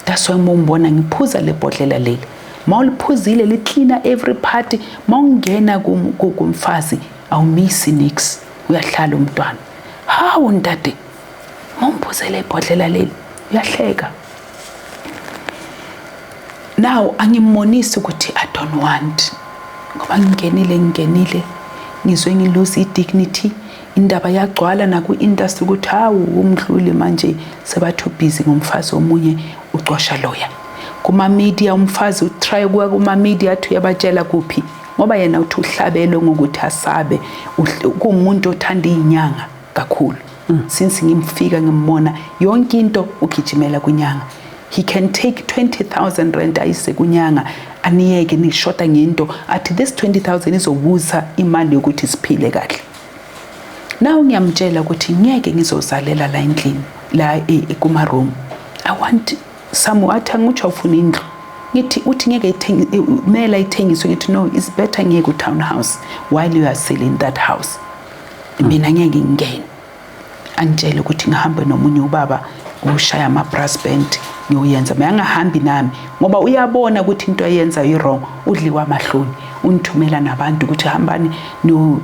That's why mawungibona ngiphuza le bhodlela leli. Mawuliphuzile, licleana every part. Mawungena kumfazi, awumisi nix, uyahlala umntwana." Hawu ntate, mawumphuzele ibhodlela leli. Uyahleka. Now angimbonisi ukuthi I don't want, ngoba ngingenile ngizwe ngi-lose i-dignity. Indaba yagcwala naku-industry ukuthi hawu, uMdluli manje sebathi busy ngomfazi omunye, ucosha loya kuma-media. Umfazi u-try ukuya kuma-media, athi uyabatshela kuphi, ngoba yena uthi uhlabelwe ngokuthi asabe. Kuwumuntu othanda iy'nyanga kakhulu. Since ngimfika ngimbona, yonke into ugijimela kwinyanga. He can take 20,000 rand ayise kunyanga, aniyeke nishoda ngento, athi this 20,000 izobusa imali yokuthi siphile kahle. Now ngiyamtshela ukuthi ngeke ngizozalela la endlini, la kuma room. I want some. Athi angitsho awufuna indlu. Ngithi uthi ngeke kumele ithengiswe. Ngithi no, it's better ngeke ku townhouse while you are selling that house. Mina ngeke ngingene. Angitshele ukuthi ngihambe nomunye ubaba ushaya ama-brass band, ngiyoyenza. Mina angahambi nami ngoba uyabona ukuthi into ayenzayo i-wrong. Udliwa amahloni, ungithumela nabantu ukuthi hambani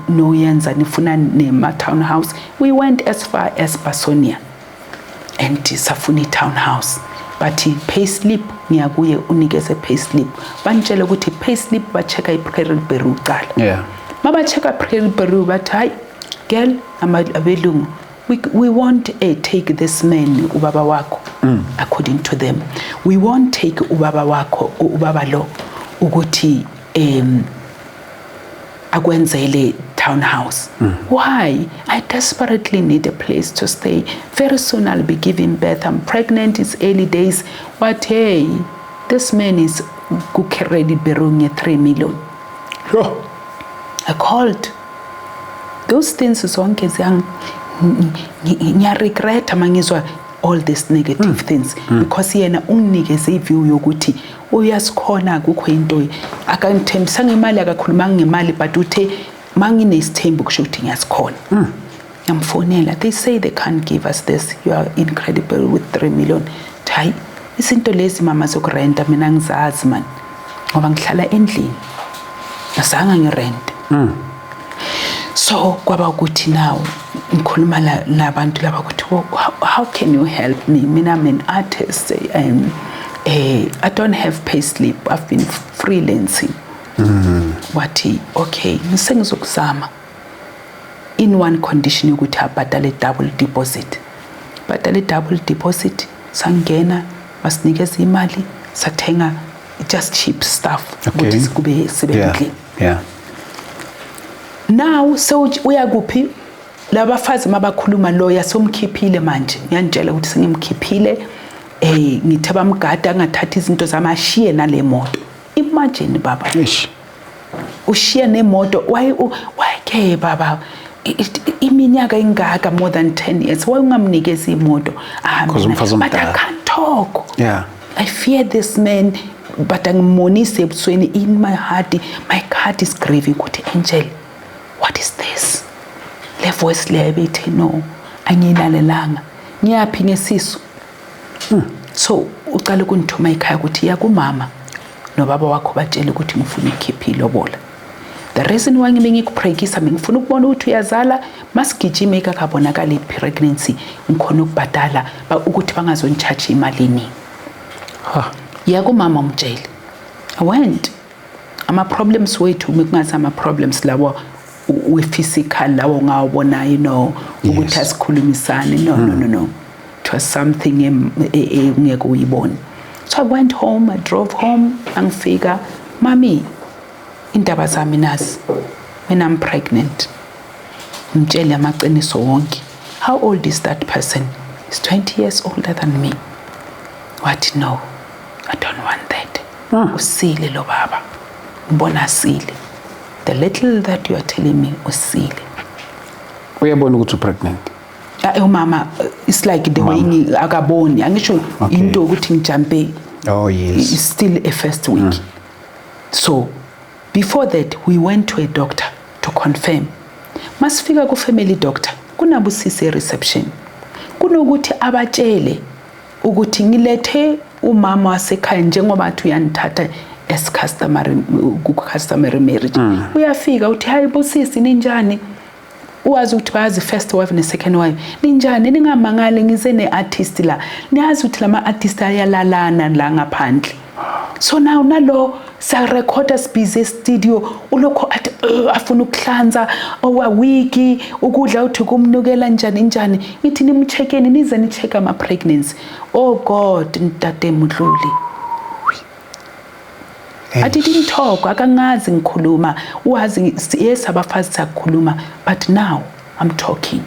noyenza, nifuna nema-townhouse. We went as far as Basonia and safuna i-townhouse, bathi pay slip. Ngiyakuye, unikeze pay slip. Bantshele ukuthi pay slip, ba-check-a i-credit bureau kuqala. Maba-check-a credit bureau, bathi hayi girl, abelungu, we won't take this man, ubaba wakho. According to them, we won't take ubaba wakho, ubaba lo, ukuthi akwenzele townhouse. Why? I desperately need a place to stay. Very soon I'll be giving birth. I'm pregnant, it's early days. What? Hey, this man is ku-credit bureau nge-3 million. Sure. I called. Those things zonke ziyang ngiya-regreta mangizwa all these negative things, because yena unginikeze i-view yokuthi uyasikhona, akukho into. Akangithembisanga imali, akakhulumanga ngemali, but uthe manginesithembu kusho ukuthi ngiyasikhona. Ngiyamfonela, they say they can't give us this, you are incredible with 3 million. Hayi, izinto lezi mama zokurenta mina ngizazi man, ngoba ngihlala endlini, azange ngirente. So kwaba ukuthi now ngikhuluma nabantu laba ukuthi, "Well, how can you help me? Mina I'm an artist, I don't have pay slip, I've been freelancing." Wathi okay, ngisengizokuzama in one condition, ukuthi abhadale double deposit. Bhadale double deposit, sangena, basinikeza imali, sathenga just cheap stuff ukuthi kube sibe endlini. Now so uyakuphi labafazi mabakhuluma, loya somkhiphile manje, ngiyantshela ukuthi sengimkhiphile. Ngithe bamgada angathatha izinto zami, ashiye nale moto. Imagine baba. Eish. Ushiye nemoto. Why ke baba, iminyaka ingaka, more than 10 years, why ungamnikezi imoto ahambe 'Cause nayo? Umfazi But I omdala. can't talk. I fear this man, but angimonisi ebusweni. In my heart, my heart is grieving ukuthi Angel, what is this? Le voice leyo beyithi no, angiyilalelanga. Ngiyaphi ngesisu? So ucala ukundithuma ekhaya ukuthi iya kumama nobaba wakho, batshele ukuthi ngifuna ukukhipha ilobola. The reason why ngibe ngikuprekisa, bengifuna ukubona ukuthi uyazala, masigijime ikakabonakala i-pregnancy, ngikhona ukubhadala ukuthi bangazoni-charge imali eningi. Ha. Ya kumama umtshele. I went. Ama-problems wethu bekungathi ama-problems lawo we-physical lawo ongawabonayo, no, ukuthi asikhulumisane. No, no, no, no, it was something engeke uyibone. So I went home, I drove home. Angifika, mami, indaba zami nazi, mina I'm pregnant. Ngitshele amaqiniso wonke. How old is that person? He's 20 years older than me. Wathi no, I don't want that. Usile lo baba, ngibona asile. The little that you are telling me, usile. Uyabona ukuthi u-pregnant? Ah, umama, it's like the way akaboni, angisho into ukuthi ngijampe. Oh yes. It's still a first week. So before that we went to a doctor to confirm. Masifika ku-family doctor, kunabusisi reception, kunokuthi abatshele ukuthi ngilethe umama wasekhaya njengoba athi uyanithatha as customary, ku-customary marriage, uyafika uthi hayi busisi, ninjani? Uwazi ukuthi bayazi first wife ne-second wife. Ninjani? Ningamangali, ngize ne-artist la. Niyazi ukuthi lama-artist ayalalana la ngaphandle. So now nalo siyarekhoda, sibhizi e-studio, ulokho athi, afuna ukuhlanza owawiki ukudla, uthi kumnukela njani njani. Ngithi nimcheckeni, nize ni-check ama-pregnancy. Oh God, ntate Mdluli. I didn't talk, akangazi ngikhuluma. Wazi, yes, abafazi siyakhuluma, but now I'm talking.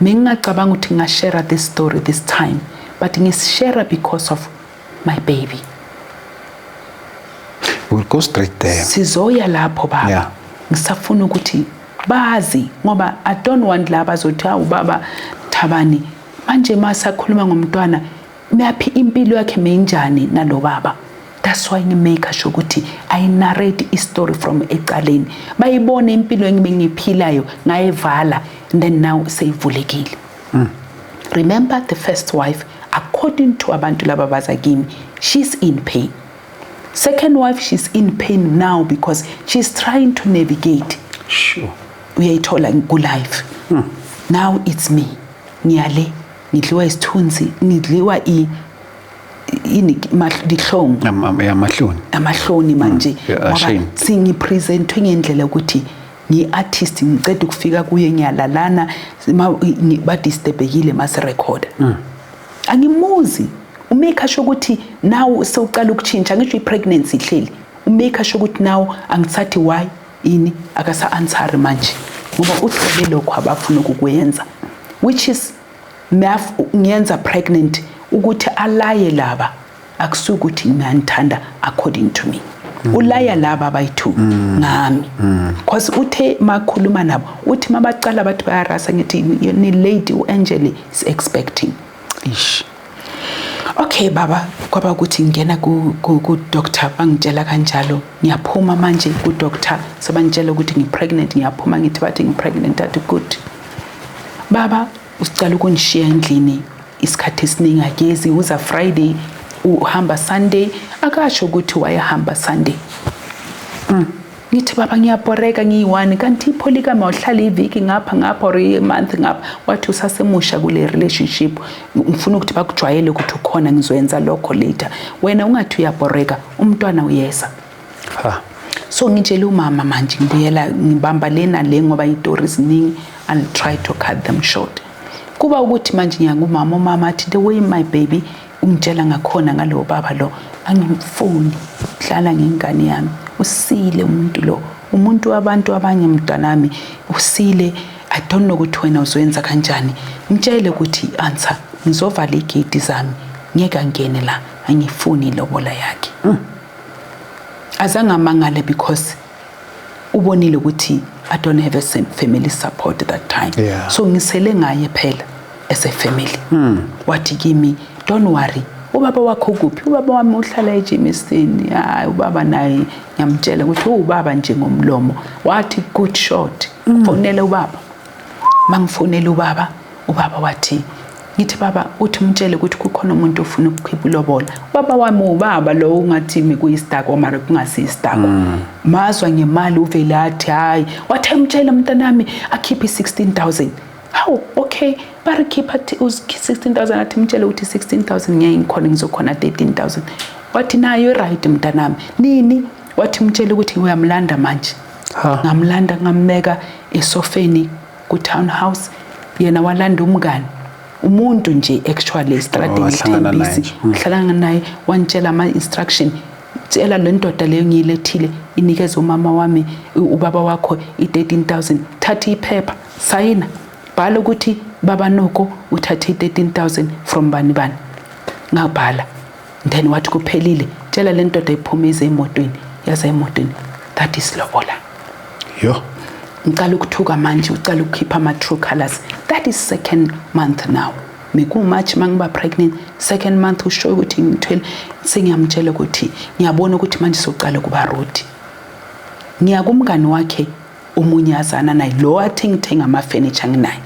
Mengingacabanga ukuthi ngingashare this story this time, but ngisishare because of my baby. We'll go straight there. Sizoya lapho, baba. Ngisafuna ukuthi bazi ngoba I don't want laba bazothi, "Hawu, baba Thabani, manje masakhuluma ngomntwana, maphi impilo yakhe, menjani nalo baba?" That's why ngimake sure ukuthi I narrate i-story from ecaleni, bayibone impilo engibengiphilayo, ngayivala and then now seyivulekile. Remember, the first wife, according to abantu laba baza kimi, she's in pain. Second wife, she's in pain now because she's trying to navigate. Uyayithola ku-life. Now it's me, ngiyale ngidliwa isithunzi, ngidliwa ini, dihlong. Amahloni. Amahloni manje. Yeah, ngoba ashamed. Sengipresentwe ngendlela ukuthi ngi-artist, ngiceda ukufika kuye, ngiyalalana, badisturbekile masirekhoda. Angimuzi, umake sure ukuthi now sewucala ukutshintsha, ngisho i-pregnancy ihleli, umake sure ukuthi now angisathi why ini, akasa-answeri manje ngoba uthole lokho abafuna ukukwenza, which is ngiyenza pregnant ukuthi alaye laba. Akusuke ukuthi ngiyangithanda. According to me, ulaya laba abayi-two ngami, because uthe makhuluma nabo, uthi mabacala bathi bayarasa, ngithi ni lady u-Angel is expecting. Ish. Okay baba, kwaba ukuthi ngingena ku doctor, bangitshela kanjalo. Ngiyaphuma manje ku doctor, sebangitshela ukuthi ngi-pregnant. Ngiyaphuma, ngithi bathi ngi-pregnant. Athi good. Baba, usicala ukungishiya endlini isikhathi esiningi, akezi, uza Friday, uhamba Sunday. Akasho ukuthi wayehamba Sunday. Ngithi, "Baba, ngiyabhoreka ngiyi-one, kanti i-polygamy awuhlala iviki ngapha ngapha or i-month ngapha." Wathi, "Usasemusha kule relationship, ngifuna ukuthi bakujwayele ukuthi ukhona, ngizoyenza lokho later. Wena ungathi uyabhoreka, umntwana uyeza." Ha. So ngitshele umama manje, ngibuyela ngibamba lena le ngoba izitori ziningi. I'll try to cut them short. Kuba ukuthi manje ngiyakumama, umama athi, "The way my baby ungitshela ngakhona ngalowo baba lo, angimfuni, hlala ngengane yami, usile umuntu lo, umuntu wabantu abanye, mntanami, usile. I don't know ukuthi wena uzoyenza kanjani. Mtshele ukuthi answer, ngizovala igate zami, ngeke angene la, angifuni ilobola yakhe." Azange amangale because ubonile ukuthi I don't have a family support that time. So ngisele ngaye phela as a family. Wathi kimi, "Don't worry, ubaba wakho kuphi?" "Ubaba wami uhlala eJimiston." Hayi, ubaba naye ngiyamtshela ukuthi uwubaba nje ngomlomo. Wathi, "Good shot, fonela ubaba." Mangifonela ubaba, ubaba wathi, ngithi, "Baba, uthi umtshele ukuthi kukhona umuntu ofuna ukukhipha ilobola." Ubaba wami, ubaba lo ungathi mekuyisidakwa, mara kungasiyisidakwa, mazwa ngemali uvele athi, "Hayi." Wathi, "Mtshele mntanami akhiphe i-16,000." Hawu, okay, barikhipha 16,000. Athi, "Mtshele ukuthi 16,000 ngeke ngikhona, ngizokhona 13,000." Wathi, "Nayo right, mntanami, nini?" Wathi, "Mtshele ukuthi uyamlanda manje." Ha. Ngamlanda, ngambeka esofeni ku-townhouse. Yena walanda umngani, umuntu nje actually estradeni. Wahlangana naye eThembisi. nje. Hlangana naye, wantshela ama-instruction: "Tshela le ndoda leyo ngiyilethile inikeze umama wami, ubaba wakho i-13,000. Thatha iphepha, sayina, bhala ukuthi baba Noko uthathe i-13,000 from bani bani." Ngabhala. Then wathi, "Kuphelile, tshela le ndoda iphume ize emotweni." Yaza emotweni. That is lobola. Yo. Ngicala ukuthuka manje, ucala ukukhipha ama-true colors. That is second month now, mekumarch mangiba pregnant. Second month usho ukuthi ngithwele. Sengiyamtshela ukuthi ngiyabona ukuthi manje sokucala kuba rude. Ngiya kumngani wakhe omunye azana naye, lo athi ngithenga ama-furniture nginaye.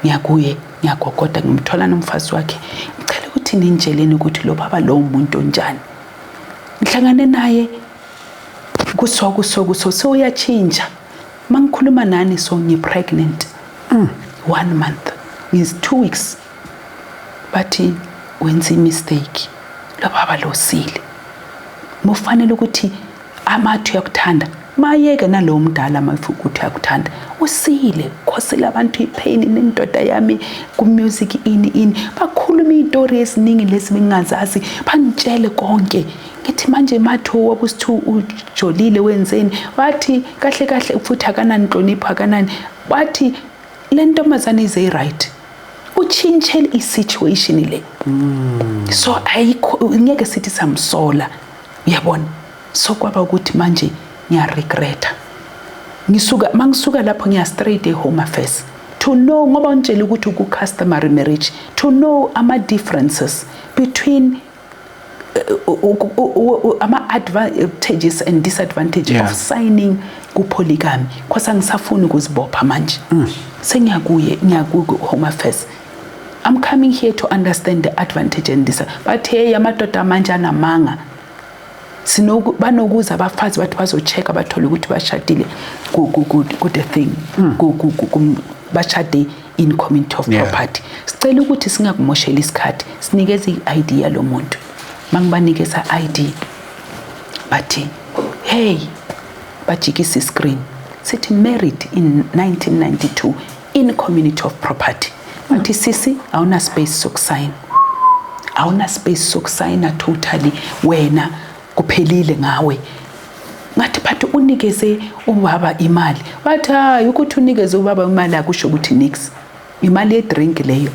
Ngiyakuye, ngiyagogoda, ngimthola nomfazi wakhe. "Ngicela ukuthi ningitsheleni ukuthi lo baba lo umuntu onjani, ngihlangane naye kuso kuso kuso, sewuyatshintsha." Mangikhuluma nani, so ngi-pregnant 1 month, ngiz 2 weeks. Bathi wenza i-mistake, lo baba lo sile, mufanele ukuthi amathi uyakuthanda, mayeke nalowo mdala mayifu ukuthi uyakuthanda, usile khosela abantu ipain nendoda yami ku-music ini ini. Bakhuluma iy'tori eziningi lezi bengingazazi, bangitshele konke. Ngithi manje mathu wabusithu ujolile, wenzeni? Bathi kahle kahle futhi akananhlonipho, akanani. Bathi le ntombazane ize right, utshintshe i-situation le. So ayikho, ngeke sithi samsola, uyabona. So kwaba ukuthi manje ngiyaregreta. Ngisuka, mangisuka lapho ngiya straight e-Home Affairs to know, ngoba ungitshela ukuthi ku-customary marriage, to know ama-differences between ama-advantages and disadvantages of signing ku-polygamy, cause angisafuni ukuzibopha manje. Sengiyakuye, ngiyaku-Home Affairs. I'm coming here to understand the advantage and dis. But hey, amadoda manje anamanga. Sinoku banokuza abafazi bathi bazochecka, bathole ukuthi bashadile ku the thing, ku bashade in community of property. Sicela ukuthi singakumosheli isikhathi, sinikeze i-ID yalo muntu. Mangibanikeza ID, bathi hey, bajikisa iscreen, sithi married in 1992 in community of property. Bathi sisi, awuna space sokusayina, awuna space sokusayina totally, wena kuphelile ngawe. Ngathi but unikeze ubaba imali. Bathi hayi, ukuthi unikeze ubaba imali akusho ukuthi nix, imali yedrink leyo.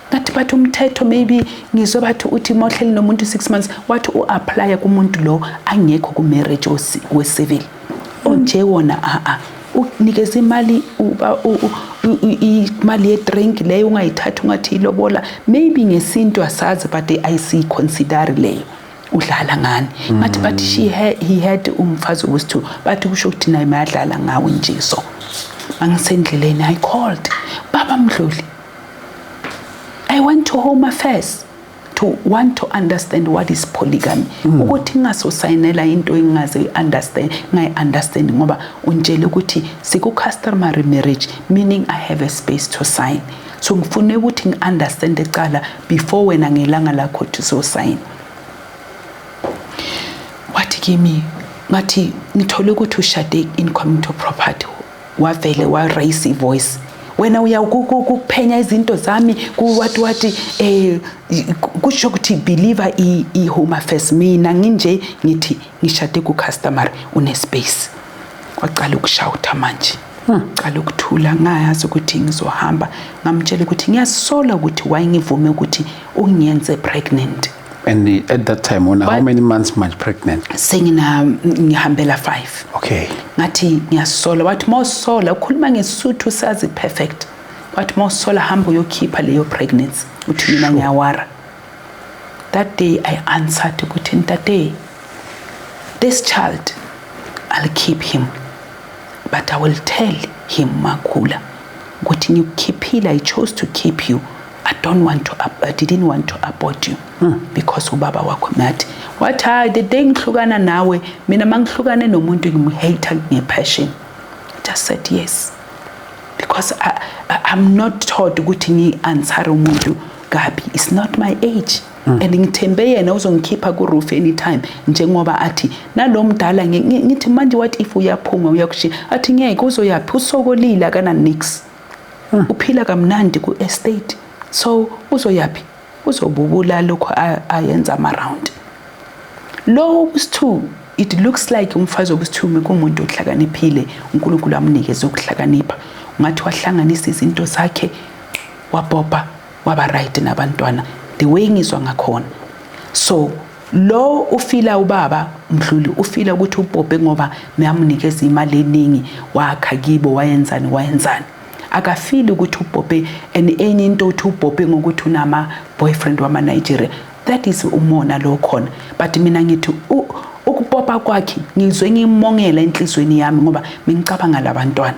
Ngathi but umthetho, maybe ngizwe bathi uthi mawuhleli nomuntu 6 months, wathi u-applya kumuntu lo angekho ku-marriage we-civil onje wona. A-a, unikeza imali imali ye-drink leyo, ungayithatha ungathi ilobola. Maybe ngesintu asazi, but ayisiyiconsider leyo, udlala ngani. Ngathi but he had umfazi wesithu. Bathi kusho ukuthi naye mayadlala ngawe nje. So mangisendleleni, I called Baba Mdluli. I went to Home Affairs to want to understand what is polygamy, ukuthi ngingasosayinela into engingaze understand, ngayi-understand, ngoba untshele ukuthi siku customary marriage, meaning I have a space to sign. So ngifune ukuthi ngi-understand ecala before wena ngelanga lakho to so sign. Wathi kimi, ngathi ngithole ukuthi ushade in community of property. Wavele wa raise voice, wena uya kuphenya izinto zami ku wathi kusho ukuthi believer i Home Affairs. Mina nginje ngithi ngishade ku customary, une space. Waqala ukushouta manje, qala ukuthula. Ngayazi ukuthi ngizohamba ngamtshela ukuthi ngiyasola ukuthi why ngivume ukuthi ungiyenze pregnant. And at that time, when, how many months much pregnant? Sengina ngihambela 5. Ngathi ngiyasola. Wathi mawusola, ukhuluma ngeSuthu sazi perfect, wathi mawusola hamba uyokhipha leyo pregnancy. Uthi mina ngiyawara. That day I answered ukuthi ntate, this child I'll keep him, but I will tell him makhula ukuthi ngikukhiphile. I chose to keep you. I don't want to I didn't want to abort you because ubaba wakho. Nathi wathi hayi, the day ngihlukana nawe, mina mangihlukane nomuntu ngimhate ngepassion. I just said yes because I'm not taught ukuthi ngi-answer umuntu kabi. It's not my age and ngithembe yena uzongikhipha ku-roof anytime, njengoba athi nalo mdala. Ngithi manje what if uyaphuma uyakushiya? Athi ngeke, uzoyaphi? Usokolile, akana nix, uphila kamnandi ku-estate, so uzoyaphi? Uzobubula lokho ayenza ama-round lo wesithu. It looks like umfazi wesithu kumuntu ohlakaniphile, uNkulunkulu amnikeze ukuhlakanipha. Ungathi wahlanganisa izinto zakhe, wabhobha, waba right nabantwana, the way ngizwa ngakhona. So lo ufila ubaba Mdluli ufila ukuthi ubhobhe ngoba mayamnikeza imali eningi, wakha kibo, wayenzani wayenzani. Akafili ukuthi ubhobhe and enye into uthi ubhobhe ngokuthi unama boyfriend wama Nigeria. That is umona lo khona. But mina ngithi ukupopa kwakhe ngizwe ngimongela enhlizweni yami, ngoba mengicabanga labantwana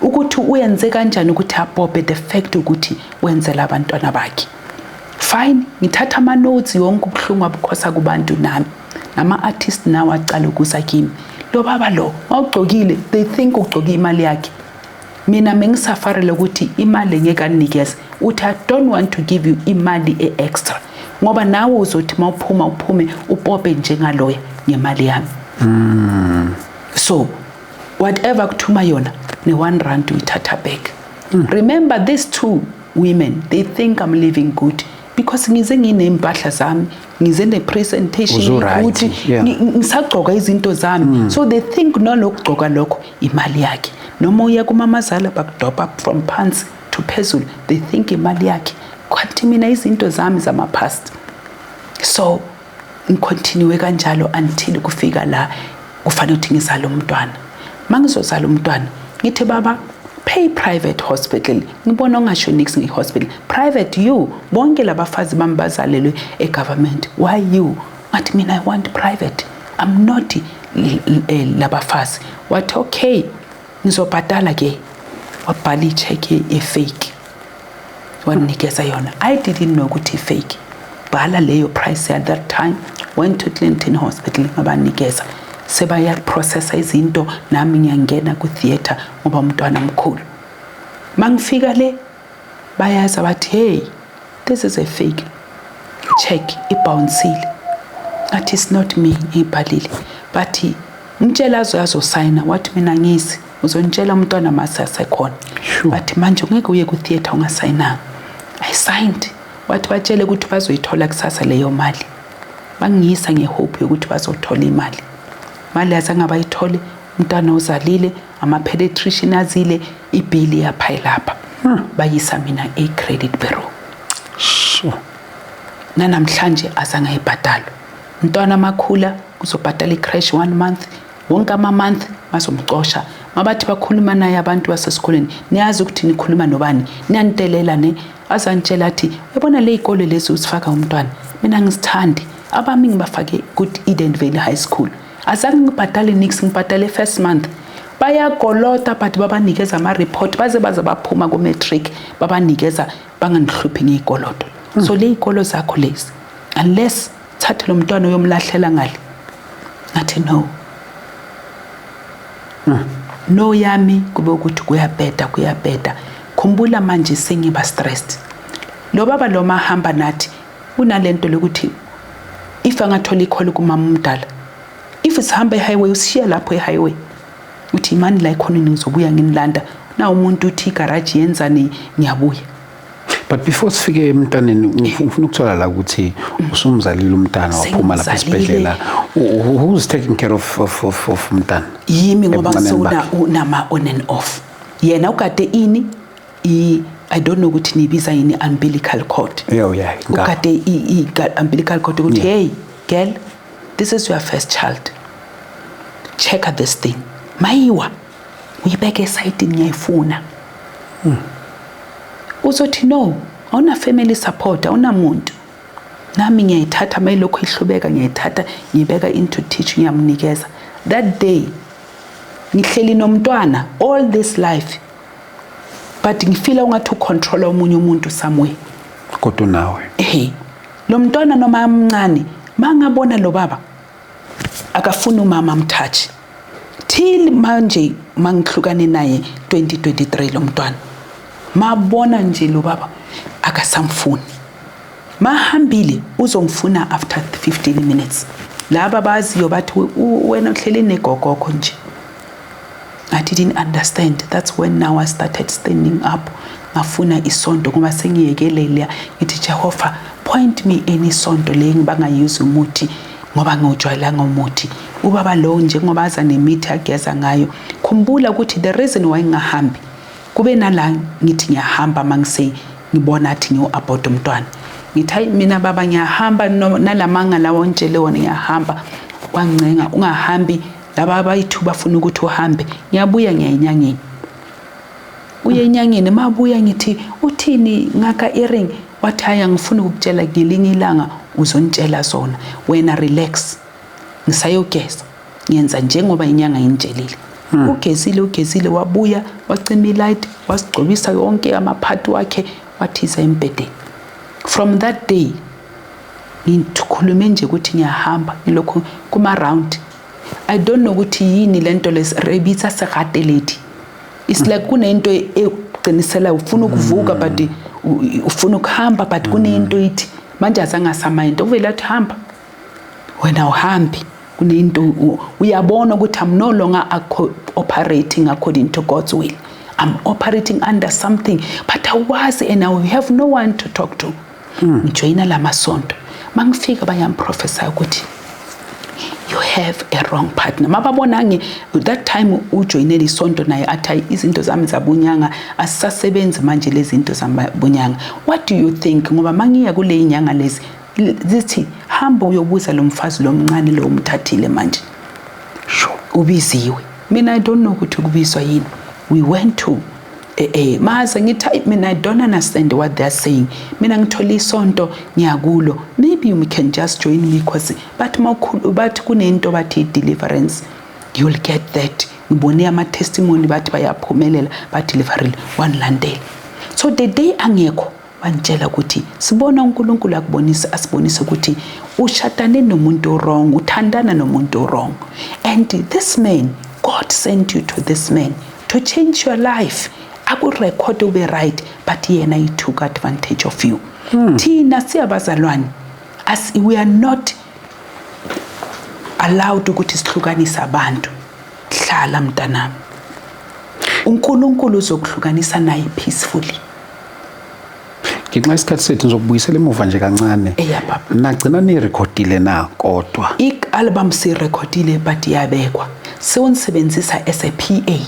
ukuthi uyenze kanjani ukuthi apope, the fact ukuthi wenzela abantwana bakhe. Fine, ngithatha ama notes yonke ubuhlungu abukhosa kubantu, nami nama artist nawo acala ukuza kimi. Lo baba lo mawugcokile, they think ugcoke imali yakhe. Mina mengisafarele ukuthi imali ngeke anikeze. Uthi, "I don't want to give you imali e-extra, ngoba nawe uzothi mawuphuma uphume upope njengaloya ngemali yami. So whatever kuthuma yona ne-R1 uyithatha back." Remember, these two women, they think I'm living good because ngize nginey'mpahla zami, ngize ne-presentation Uzu-right, ukuthi ngisagcoka izinto zami. So they think nolokugcoka lokho imali yakhe. Noma uya kumamazala, bakudopa from phansi to phezulu, they think imali yakhe, kanti mina izinto zami zama-past. So ngicontinue kanjalo until kufika la kufanele ukuthi ngizale umntwana. Mangizozala umntwana, ngithi, "Baba, pay private hospital." Ngibona ungasho nix nge-hospital private. You bonke labafazi bami bazalelwe e-government, why you? Ngathi mina, "I want private, I'm not labafazi." Wathi, "Okay, ngizobhatala ke." Wabhala i-check e-fake, wanikeza yona. I didn't know ukuthi fake. Bhala leyo price at that time. Went to Clinton Hospital, ngabanikeza, sebayaprocessa izinto, nami ngiyangena ku-theatre ngoba umntwana mkhulu. Mangifika le, bayaza bathi, "Hey, this is a fake check, ibouncile." Ngathi, "It's not me, ngiyibhalile." Bathi mtshela azo azosayina. Wathi, "Mina ngisi uzontshela umntwana mase asekhona." Bathi, "Manje ungeke uye ku-theatre ungasayinanga." I signed. Wathi batshele ukuthi bazoyithola kusasa leyo mali. Bangiyisa ngehope yokuthi bazothola imali. Mali azange bayithole. Umntwana uzalile, ama-pediatrician azile, ibhili yaphayilapha, bayisa mina e-credit bureau. Nanamhlanje azange ayibhadalwe. Umntwana makhula uzobhadala i-creche one month, wonke ama-month bazomcosha. Mabathi bakhuluma naye abantu basesikoleni, niyazi ukuthi nikhuluma nobani, niyanitelela ne. Azantshela athi, "Uyabona le y'kole lezi uzifaka umntwana, mina ngizithandi, abami ngibafake ku-Eden Valley High School. Azange ngibhadale nix, ngibhadale first month. Bayagolota, but babanikeza ama-report baze baphuma ku-matric, babanikeza, banganihluphi ngey'koloto. So le y'kolo zakho lezi, unless thathe lo mntwana uyomlahlela ngale." Ngathi, "No, no." Yami kube ukuthi kuyabheda, kuyabheda. Khumbula manje sengiba stressed. Lo baba lo mahamba nathi unalento lokuthi if angathola icall kumama omdala, if sihamba e-highway, usishiya lapho e-highway, uthi, "Imani la ekhoneni, ngizobuya nginilanda na." Umuntu uthi igaraji yenzani, ngiyabuya. But before sifike emntwaneni, ngifuna ukuthola la ukuthi usumzalile umntana, waphuma lapha Sengimzalile. esibhedlela. Who's taking care of umntana? Yimi, ngoba Ebuncaneni sewuna bakhe. Unama on and off. Yena ugade ini I don't know ukuthi niyibiza yini, umbilical cord. Yeah, ngapha. Ugade umbilical cord ukuthi, "Hey girl, this is your first child, check this thing." Mayiwa uyibeke esayidini, ngiyayifuna. Uzothi, "No, awuna family support, awunamuntu." Nami ngiyayithatha, mayilokhu ihlubeka, ngiyayithatha, ngiyibeka into tissue, ngiyamnikeza. That day ngihleli nomntwana all this life, but ngifila ungathi ucontrola omunye umuntu somewhere. Kodwa nawe Ehe, lo mntwana noma amncane, mangabona lo baba akafuni umama amtouch till manje. Mangihlukane naye 2023, lo mntwana mabona nje lo baba akasamfuni. Mahambile uzongifuna after 15 minutes. Laba baziyo bathi, "Wena uhleli negogokho nje." I didn't understand. That's when now I started standing up. Ngafuna isonto ngoba sengiyekelelela. Ngithi, "Jehova, point me any sonto le ngibangayuzi umuthi, ngoba ngiwujwayelanga umuthi." Ubaba lo njengoba aza nemithi ageza ngayo. Khumbula ukuthi the reason why ngingahambi kube nala ngithi ngiyahamba, mangise ngibona athi ngiyo-abort umntwana. Ngithi, "Hayi mina baba, ngiyahamba nalamanga lawa ontshele wona, ngiyahamba." Wangicenga, "Ungahambi, laba abayithu bafuna ukuthi uhambe." Ngiyabuya, ngiya enyangeni, uye enyangeni. Mabuya ngithi, "Uthini ngaka earring?" Wathi, "Hayi, angifuni ukukutshela, ngelinye ilanga uzontshela zona, wena relax." Ngisayogeza, ngiyenza njengoba inyanga ingitshelile. Ugezile, ugezile, wabuya, wacima ilight, wasigcobisa yonke amaphathi wakhe, wathisa embhedeni. From that day ngikhulume nje ukuthi ngiyahamba, ngilokhu kuma round. I don't know ukuthi yini lento rebitsa segateledi. It's like kunento eqinisela ufuna ukuvuka, but ufuna ukuhamba, but kunento ithi manje azange asamayinto uvele athi hamba wena, uhambi. Kunento uyabona ukuthi I'm no longer operating according to God's will, I'm operating under something, but awazi and I have no one to talk to. Ngijoyina lamasonto, mangifika bayamprophesy ukuthi you have a wrong partner. Mababona ngi that time ujoyinele isonto naye, athi, "Hayi, izinto zami zabunyanga asisasebenzi manje, lezi zinto zabunyanga. What do you think? Ngoba mangiya kule inyanga lezi zithi hamba uyobuza lo mfazi lo mncane lo umthathile manje." Ubiziwe. Mina I don't know ukuthi kubizwa yini. We went to maze ngithi, "Hayi, mina I don't understand what they are saying. Mina ngithola isonto, ngiyakulo. Maybe you can just join me," because bathi mawukhulu bathi kunento bathi deliverance, you'll get that. Ngibone ama testimony, bathi bayaphumelela, badeliverile, wangilandela. So the day angekho, wantshela ukuthi sibona uNkulunkulu akubonisa, asibonise ukuthi ushatane nomuntu wrong, uthandana nomuntu wrong, and this man, God sent you to this man to change your life, akurecord ube right, but yena he took advantage of you. Thina siyabazalwane, as we are not allowed ukuthi sihlukanise abantu. Hlala mntanami, uNkulunkulu uzokuhlukanisa naye peacefully. Ngenxa yesikhathi sethu ngizokubuyisela emuva nje kancane. Eya, baba. Nagcina nirekhodile na kodwa? I-album sirekhodile, but iyabekwa, sewunisebenzisa as a PA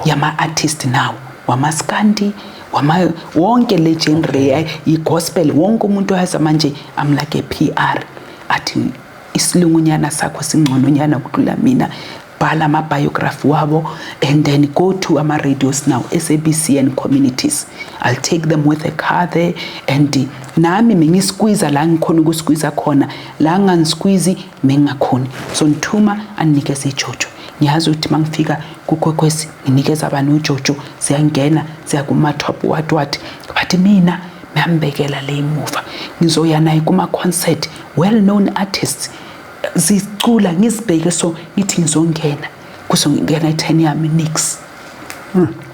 yama-artist now, wamaskandi, wama wonke le genre, i-gospel, wonke umuntu wazi manje I'm like a PR. Athi isilungunyana sakho singcononyana kudlula mina, bhala ama-biography wabo and then go to ama-radios now, SABC and communities. I'll take them with a car there and nami mengisqueeza la ngikhona ukusqueeza khona, la ngangisqueezi mengingakhoni. So ngithuma andinikeze ijojo, ngiyazi ukuthi mangifika kuKwekwezi nginikeza abantu ujojo, ziyangena, ziya kuma-top, what what, but mina ngiyambekela le emuva. Ngizoya naye kuma-concert, well known artists zicula, ngizibheke, so ngithi ngizongena, kuzongena i-turn yami, nix.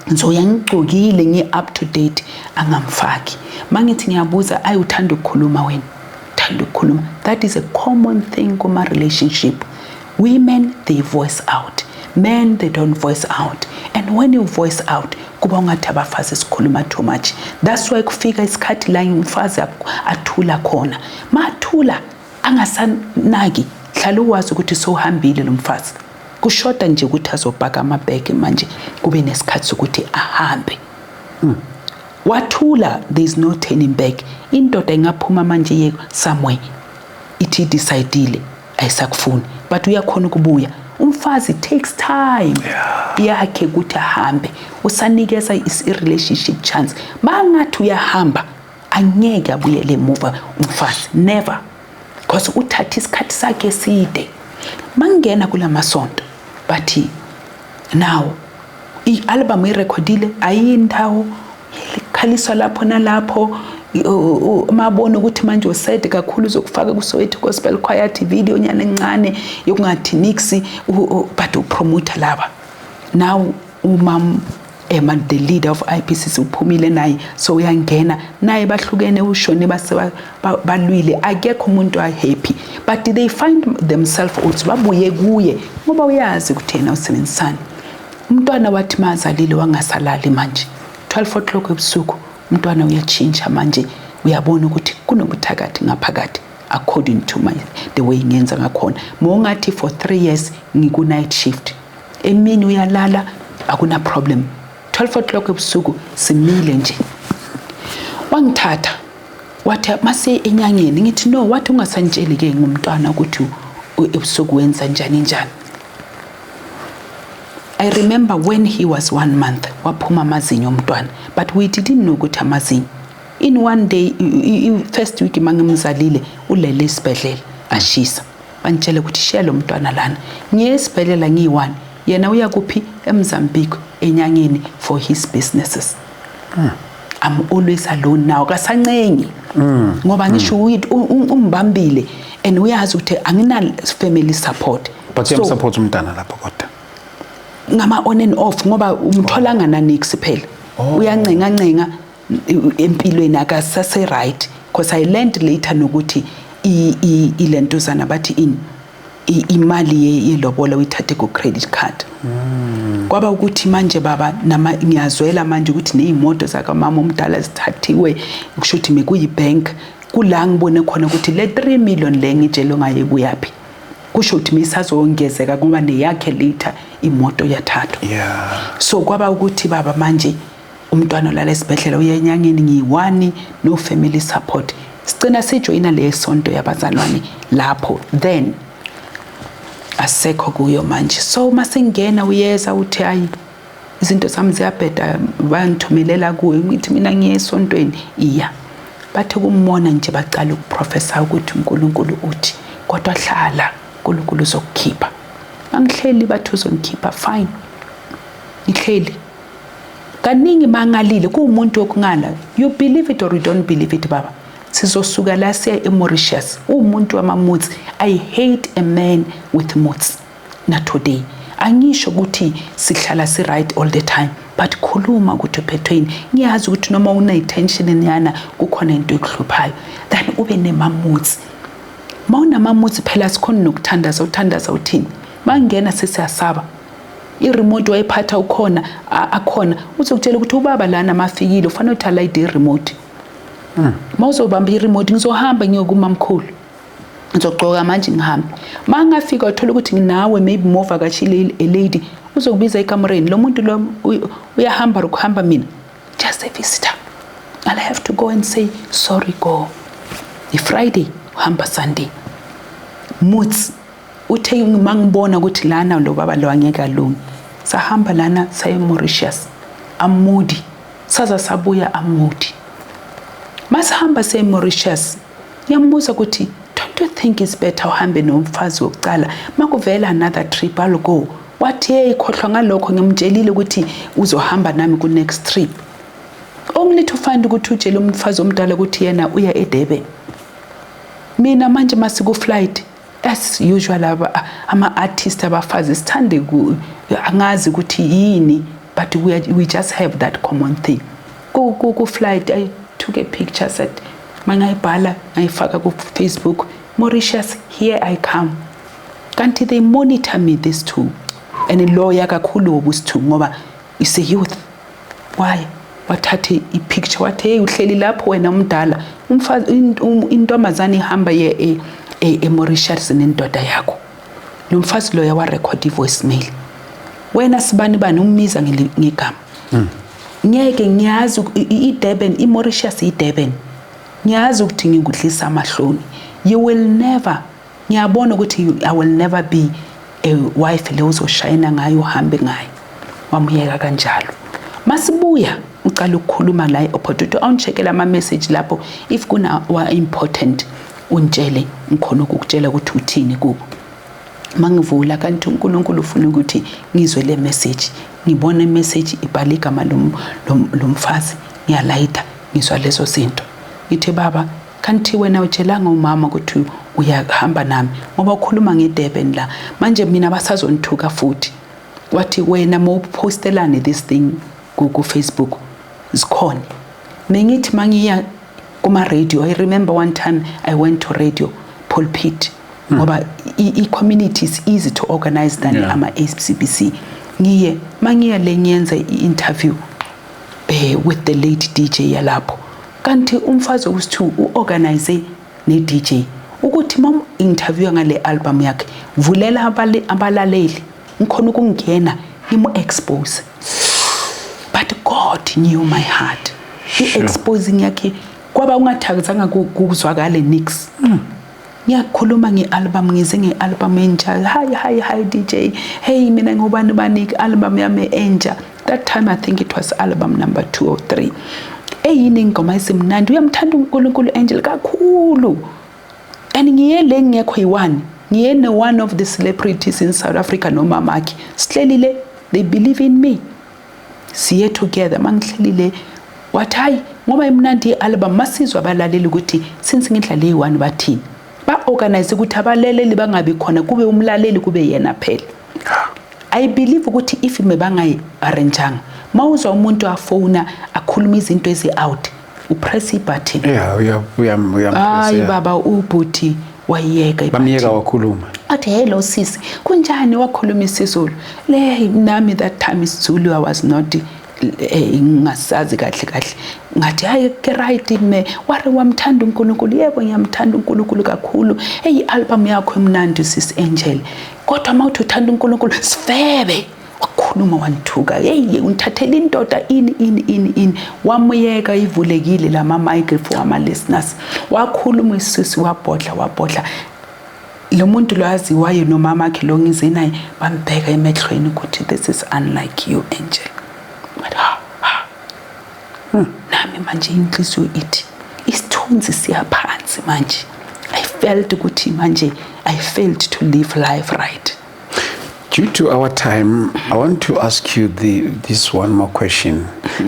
Ngizoya ngigcokile, ngi-up to date, angamfaki. Mangithi ngiyabuza, ayi, uthanda ukukhuluma wena, uthanda ukukhuluma. That is a common thing kuma-relationship. Women, they voice out, men, they don't voice out, and when you voice out kuba ungathi abafazi sikhuluma too much. That's why kufika isikhathi la umfazi athula khona. Mathula angasanaki, hlala uwazi ukuthi sowuhambile lo mfazi. Kushoda nje ukuthi azopaka amabhege manje, kube nesikhathi sokuthi ahambe. Wathula, there is no turning back. Indoda ingaphuma manje iye somewhere, ithi decidile ayisakufuni, but uyakhona ukubuya. Umfazi takes time yakhe ukuthi ahambe, usanikeza i-relationship chance. Bangathi uyahamba, angeke abuyele emuva umfazi, never, because uthatha isikhathi sakhe eside. Mangena kulamasonto bathi now i-album irekhodile, ayindawo, ikhaliswa lapho nalapho. Mabona ukuthi manje usede kakhulu, uzokufaka kuSoweto Gospel Choir video nyana encane yokungathi nix, but upromoter laba now, umam ema, the leader of IPCC uphumile naye, so uyangena naye, bahlukene, ushone base balwile, akekho umuntu happy, but they find themselves also babuye kuye ngoba uyazi ukuthi yena usebenzisana. Umntwana wathi mazalile wangasalali manje 12 o'clock ebusuku, umntwana uyatshintsha manje, uyabona ukuthi kunobuthakathi ngaphakathi according to my the way ngenza ngakhona. Mongathi for 3 years ngiku night shift, emini uyalala, akuna problem, 12 o'clock ebusuku simile nje. Wangithatha wathi mase enyangeni, ngithi no, wathi ungasantsheli ke ngumntwana ukuthi ebusuku wenza njani njani. I remember when he was 1 month waphuma amazinyo umntwana, but we didn't know ukuthi amazinyo. In one day, first week mangimzalile, ulele esibhedlela ashisa, bantshela ukuthi shiya lo mntwana lana. Ngiye esibhedlela ngiyi-one, yena uya kuphi? eMozambique enyangeni for his businesses. I'm always alone now, kasancengi ngoba ngisho umbambile and uyazi ukuthi angina family support. But uyamsupport umntana lapho kodwa? Ngama on and off, ngoba umtholanga nanix phela. Uyancenga ncenga empilweni, akasase right, because I learned later nokuthi ilentuzana bathi ini, imali yelobola uyithathe ku credit card. Kwaba ukuthi manje, baba, nama ngiyazwela manje ukuthi nezimoto zakamama omdala zithathiwe, kusho ukuthi mekuyi-bank kula ngibone khona ukuthi le 3 million le ngitshelo ngaye kuyaphi, kusho ukuthi misazongezeka ngoba neyakhe later imoto yathathwa. So kwaba ukuthi, baba, manje umntwana olala esibhedlela, uya enyangeni, ngiyi-one, no family support. Sigcina sijoyina le sonto yabazalwane lapho, then asekho kuyo manje. So masingena uyeza uthi, "Hayi, izinto zami ziyabheda, bangithumelela kuwe." Ngithi mina ngiye esontweni. Iya, bathi kumbona nje bacala ukuprofesa ukuthi uNkulunkulu uthi, kodwa hlala, uNkulunkulu uzokukhipha. Angihleli, bathi uzongikhipha, fine, ngihleli kaningi mangalile kuwumuntu wokungala. You believe it or you don't believe it, baba, sizosuka la siya eMauritius. Uwumuntu wamamoods. I hate a man with moods. Na today angisho ukuthi sihlala si right all the time, but khuluma ukuthi uphethwe yini. Ngiyazi ukuthi noma une-tension nyana, kukhona into ekuhluphayo, then ube nema-moods. Ma unama-moods phela sikhona nokuthandaza. Uthandaza uthini? Mangena sesiyasaba i-remote wayiphatha ukhona, akhona uzokutshela ukuthi ubaba lana mafikile ufanele ukuthi alayide i-remote. Ma uzobamba i-remote, ngizohamba ngiyokumamkhulu, ngizogcoka manje ngihambe. Ma ngafika uthola ukuthi nginawe, maybe movakashile a lady, uzokubiza ekamereni lo muntu lo uyahamba ukuhamba, mina just a visitor. I'll have to go and say sorry, go. I-Friday uhamba Sunday. Moods. Uthe mangibona ukuthi lana lo baba lo angeke alunge, sahamba lana saye Mauritius, a-moody, saza sabuya a-moody. Masihamba siye Mauritius, ngiyambuza ukuthi, "Don't you think it's better uhambe nomfazi wokucala? Makuvela another trip, I'll go." Wathi, "Hey, khohlwa ngalokho, ngimtshelile ukuthi uzohamba nami ku next trip," only to find ukuthi utshele umfazi omdala ukuthi yena uya eDurban. Mina manje masiku flight, as usual, ama-artist abafazi sithande angazi ukuthi yini, but we just have that common thing. Ku flight I took a picture, said mangayibhala, ngayifaka ku Facebook, "Mauritius, here I come." Kanti they monitor me, these two, and loya kakhulu wobusi ngoba is a youth. Why wathathe i-picture, wathi, "Hey, uhleli lapho wena umdala, umfazi, intombazane ihamba ye eMauritius nendoda yakho." Lo mfazi loya warecord i-voicemail, "Wena sibani bani," ummiza ngegama. "Ngeke ngiyazi iDurban, iMauritius iDurban, ngiyazi ukuthi ngikudlisa amahloni. You will never, ngiyabona ukuthi I will never be a wife le uzoshayina ngayo, uhambe ngayo." Wamuyeka kanjalo. Masibuya ucala ukukhuluma la e-airport, awungicheckela ama-message lapho, if kuna wa important untshele, ngikhona ukukutshela ukuthi uthini kubo. Mangivula, kanti uNkulunkulu ufuna ukuthi ngizwe le message. Ngibona imessage ibhala igama lomfazi, ngiyalayitha, ngizwa lezo zinto. Ngithi, "Baba, kanti wena utshelanga umama ukuthi uyahamba nami, ngoba ukhuluma ngeDurban la manje, mina basazonithuka futhi." Wathi, "Wena mawupostelane this thing ku Facebook zikhona." Mengithi mangiya kuma radio, I remember one time I went to radio pulpit, ngoba i-community is easy to organize than ama SABC. Ngiye mangiya le, ngiyenza i-interview with the late DJ yalapho, kanti umfazi wesithu uorganize ne DJ ukuthi mam interview ngale album yakhe, vulela abalaleli, ngikhona ukungena ngimu expose. But God knew my heart. I-exposing yakhe kwaba ungathakazanga kuzwakale nix. Ngiyakhuluma nge-album, ngize nge-album entsha. "Hi, hi, hi DJ, hey, mina ngubani bani, i-album yami entsha." That time I think it was album number 2 or 3. Eyini ingoma ezimnandi, uyamthanda uNkulunkulu Angel kakhulu. And ngiye le ngekho yi-one, ngiye ne-one of the celebrities in South Africa nomamakhe, sihlelile, they believe in me, siye together. Mangihlelile wathi, "Hayi, ngoba imnandi i-album, masizwe abalaleli ukuthi since ngidlale iyi-one bathini." Ba-organize ukuthi abalaleli bangabi khona, kube umlaleli kube yena phela. I believe ukuthi if mebangayi-arranjanga, mawuzwa umuntu afona akhuluma izinto ezi-out, upress ibutton. Yeah, uya uya uya. Hayi baba, ubhuti wayeka. Bamyeka wakhuluma. Athi, "Hello sisi, kunjani?" Wakhuluma isiZulu le. Nami that time isiZulu I was not ngingasazi kahle kahle. Ngathi, "Hayi ke, right me." Wari, "Wamthanda uNkulunkulu?" "Yebo, ngiyamthanda uNkulunkulu kakhulu. Hey, album yakho emnandi, sis Angel, kodwa mawuthi uthanda uNkulunkulu, sifebe." Wakhuluma wanthuka, "Hey, ungithathela indoda, ini ini ini ini." Wamuyeka ivulekile lama mic for ama listeners. Wakhuluma isisi, wabhodla wabhodla. Lo muntu lo aziwayo nomama wakhe lo ngize naye bambheka emehlweni ukuthi, "This is unlike you, Angel." But ha ha, nami manje inhliziyo ithi isithunzi siyaphansi manje. I felt ukuthi manje I failed to live life right. Due to our time, I want to ask you this one more question.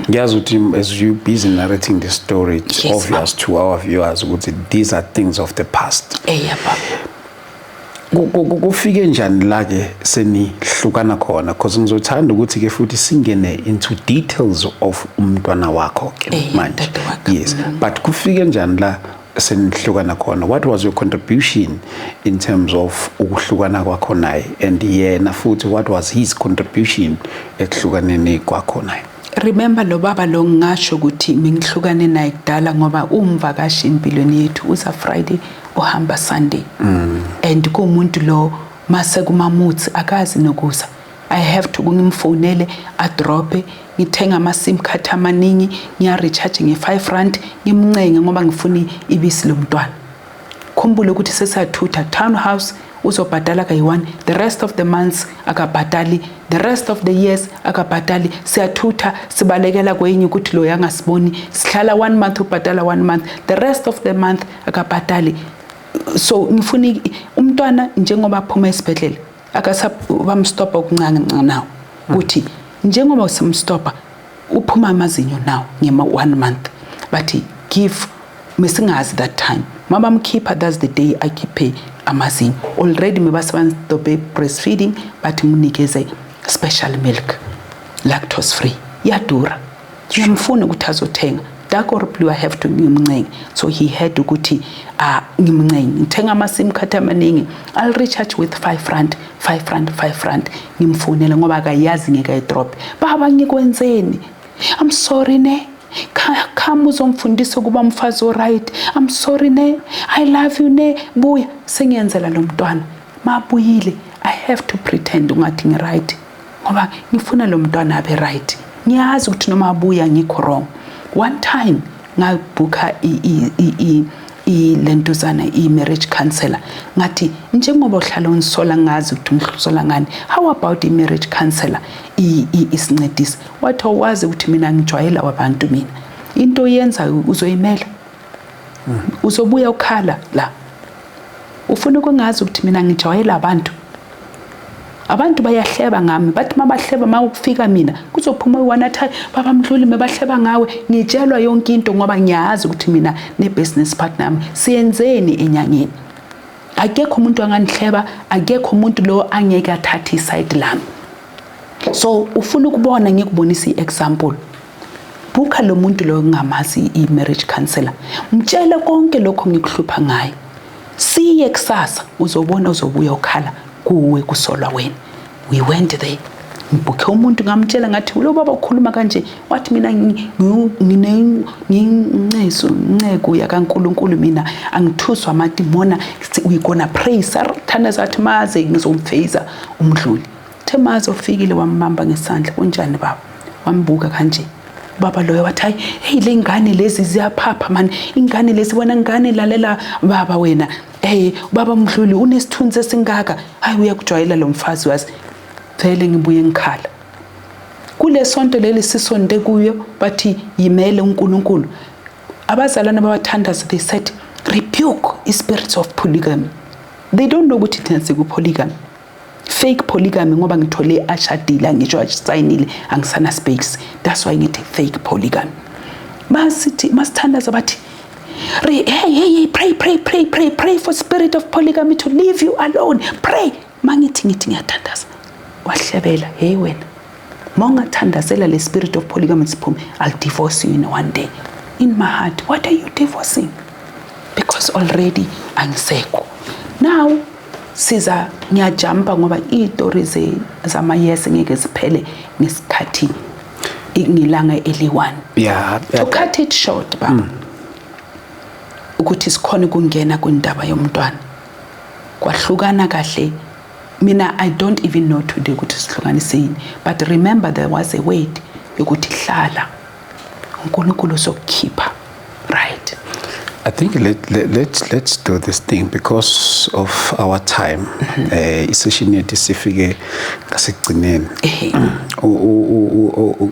Ngiyazi ukuthi as you busy narrating the story, it's obvious to our viewers ukuthi these are things of the past. Eya baba. Kufike njani la ke senihlukana khona? Because ngizothanda ukuthi ke futhi singene into details of umntwana wakho ke manje. Tata wakhe. Yes, but kufike njani la senihlukana khona? What was your contribution in terms of ukuhlukana kwakho naye, and yena futhi, what was his contribution ekuhlukaneni kwakho naye? Remember, lo baba lo, ngingasho ukuthi mingihlukane naye kudala ngoba umvakashi empilweni yethu, uza Friday, uhamba Sunday, and kuwumuntu lo mase kumamutsi akazi nokuza. I have to ngimfonele adrope, ngithenga ama-sim card amaningi, ngiya-recharge nge-5 rand, ngimncenge ngoba ngifuna ibisi lomntwana. Khumbule ukuthi sesiyathutha townhouse, uzobhadala kayi-one, the rest of the months akabhadali, the rest of the years akabhadali. Siyathutha, sibalekela kwenye ukuthi lo yangasiboni. Sihlala one month, ubhadala one month, the rest of the month akabhadali. So ngifuna umntwana njengoba aphuma esibhedlela, akasa bamstopha okuncane nawo ukuthi njengoba simstopha uphuma amazinyo now ngema one month, bathi give mesingazi. That time mabamkhipha, that's the day akhiphe amazinyo already. Mebasebastophe breastfeeding, bathi mnikeze special milk, lactose free, iyadura. Ngiyamfuna ukuthi azothenga dark or blue, I have to ngimncenge. So he had ukuthi ngimncenge, ngithenga ama-sim card amaningi, I'll recharge with 5 rand, 5 rand, 5 rand, ngimfonele ngoba akayazi ngeke ayidrop. "Baba, ngikwenzeni? I'm sorry ne. Khama uzomfundisa ukuba umfazi oright. I'm sorry ne, I love you ne, buya." Sengiyenzela lo mntwana. Mabuyile, I have to pretend ungathi ngi-right ngoba ngifuna lo mntwana abe right. Ngiyazi ukuthi noma abuya ngikho wrong. One time ngabhukha lentuzana, i-marriage counselor. Ngathi, "Njengoba uhlala ungisola, ngazi ukuthi ungisola ngani, how about i-marriage counselor isincedise?" Wathi, "Awazi ukuthi mina ngijwayela wabantu? Mina into oyenzayo uzoyimela, uzobuya ukhala la. Ufuna ukungazi ukuthi mina ngijwayela abantu. Abantu bayahleba ngami, bathi mabahleba, mawufika mina kuzophuma uyi-one athi, 'Baba Mdluli, mebahleba ngawe.' Ngitshelwa yonke into ngoba ngiyazi ukuthi mina ne-business partner yami siyenzeni enyangeni. Akekho umuntu anganihleba, akekho umuntu lo angeke athathe iside lami. So ufuna ukubona, ngikubonisa i-example. Bukha lo muntu lo ngingamazi, i-marriage counselor, mtshele konke lokho ngikuhlupha ngayo. Siye kusasa, uzobona uzobuya ukhala kuwe, kusolwa wena." We went there, ngibhukhe umuntu, ngamtshela ngathi, "Lo baba ukhuluma kanje." Wathi, "Mina ngincesu inceku yakaNkulunkulu, mina angithuswa amadimona. We gonna pray." Sathandaza, athi maze ngizomfeza uMdluli. The maze ufikile, wambamba ngesandla, "Kunjani baba?" Wambuka kanje baba loyo, wathi, "Hayi, hey, le ngane lezi ziyaphapha mani, ingane lezi. Wena ngane, lalela baba wena. Hey, baba Mdluli unesithunzi esingaka. Hayi, uyakujwayela lo mfazi." Wazi vele ngibuye ngikhala kule sonto leli sisonte kuyo, bathi yimele uNkulunkulu. Abazalwane babathandaza, they said, "Rebuke i-spirits of polygamy." They don't know ukuthi thina siku-polygamy, fake polygamy, ngoba ngithole ashadile, angisho asayinile, angisana space. That's why ngithi fake polygamy. Masithi masithandaza, bathi, "Hey, hey, hey, pray, pray, pray, pray, pray for spirit." polygamy to leave you alone. Pray. Mangithi ngithi ngiyathandaza, wahlebela, hey wena, mawungathandazela le spirit of polygamy siphume, I'll divorce you in one day. In my heart, what are you divorcing? Because already angisekho. Now siza ngiyajumpa ngoba iy'tori zamayese ngeke ziphele ngesikhathi ngilanga eli-one. To cut it short, baba, ukuthi sikhona ukungena kwindaba yomntwana, kwahlukana kahle. Mina I don't even know today ukuthi sihlukanise yini, but remember there was a word yokuthi hlala, uNkulunkulu uzokukhipha, right? I think let's do this thing because of our time. Isession yethu sifike ngasekugcineni.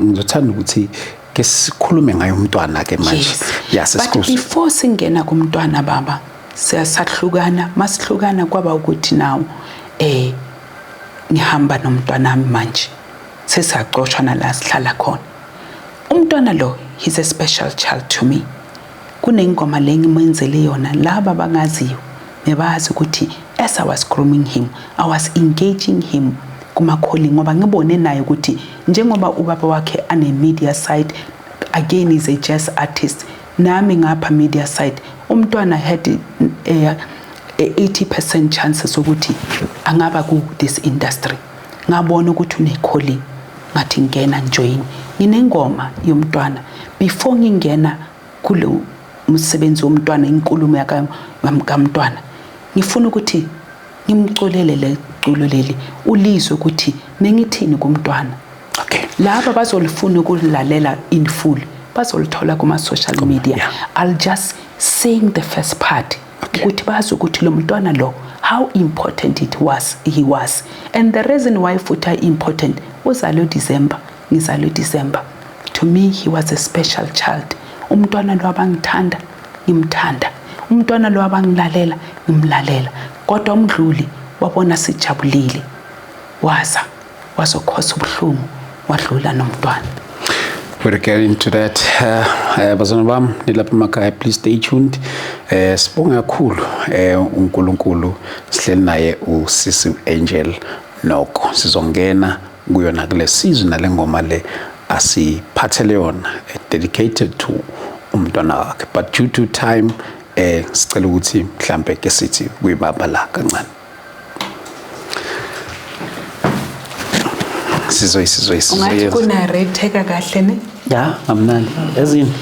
Ngizothanda ukuthi ke sikhulume ngayo umntwana ke manje. Yes. Yeah, but sesikhulu. Before singena kumntwana baba, siyasahlukana, masihlukana kwaba ukuthi now ngihamba nomntwana manje. Sesiyaxoshwa nala sihlala khona. Umntwana lo, he's a special child to me. Kunengoma le ngimenzele yona, laba bangaziyo bebazi ukuthi as I was grooming him, I was engaging him kuma calling, ngoba ngibone naye ukuthi njengoba ubaba wakhe ane media side, again is a jazz artist, nami ngapha media side, umntwana had 80% chances ukuthi angaba ku this industry. Ngabona ukuthi une calling, ngathi ngena join. Nginengoma yomntwana before ngingena kulo umsebenzi womntwana, inkulumo yakamntwana, ngifuna ukuthi ngimculele le culo leli, ulizwe ukuthi mengithini kumntwana. Laba bazolifuna ukulalela in full, bazolithola kuma social media. I'll just sing the first part ukuthi bazi ukuthi lo mntwana lo, how important it was, he was, and the reason why futhi important, uzalwe December, ngizalwe December. To me he was a special child. Umntwana lo abangithanda, ngimthanda. Umntwana lo abangilalela, ngimlalela. Kodwa umdluli wabona sijabulile, waza wazokhosa ubuhlungu, wadlula nomntwana. We'll get into that. Bazalwane bami nilapha emakhaya, please stay tuned. Sibonga kakhulu uNkulunkulu, sihleli naye usisi Angel Noko. Sizongena kuyona kule season nale ngoma le asiphathele yona, dedicated to umntwana wakhe, but due to time sicela ukuthi mhlambe ke sithi kuyibaba la kancane. Sizoyi Ungathi kunaretheka kahle ne? Ya, amnandi. Yazini.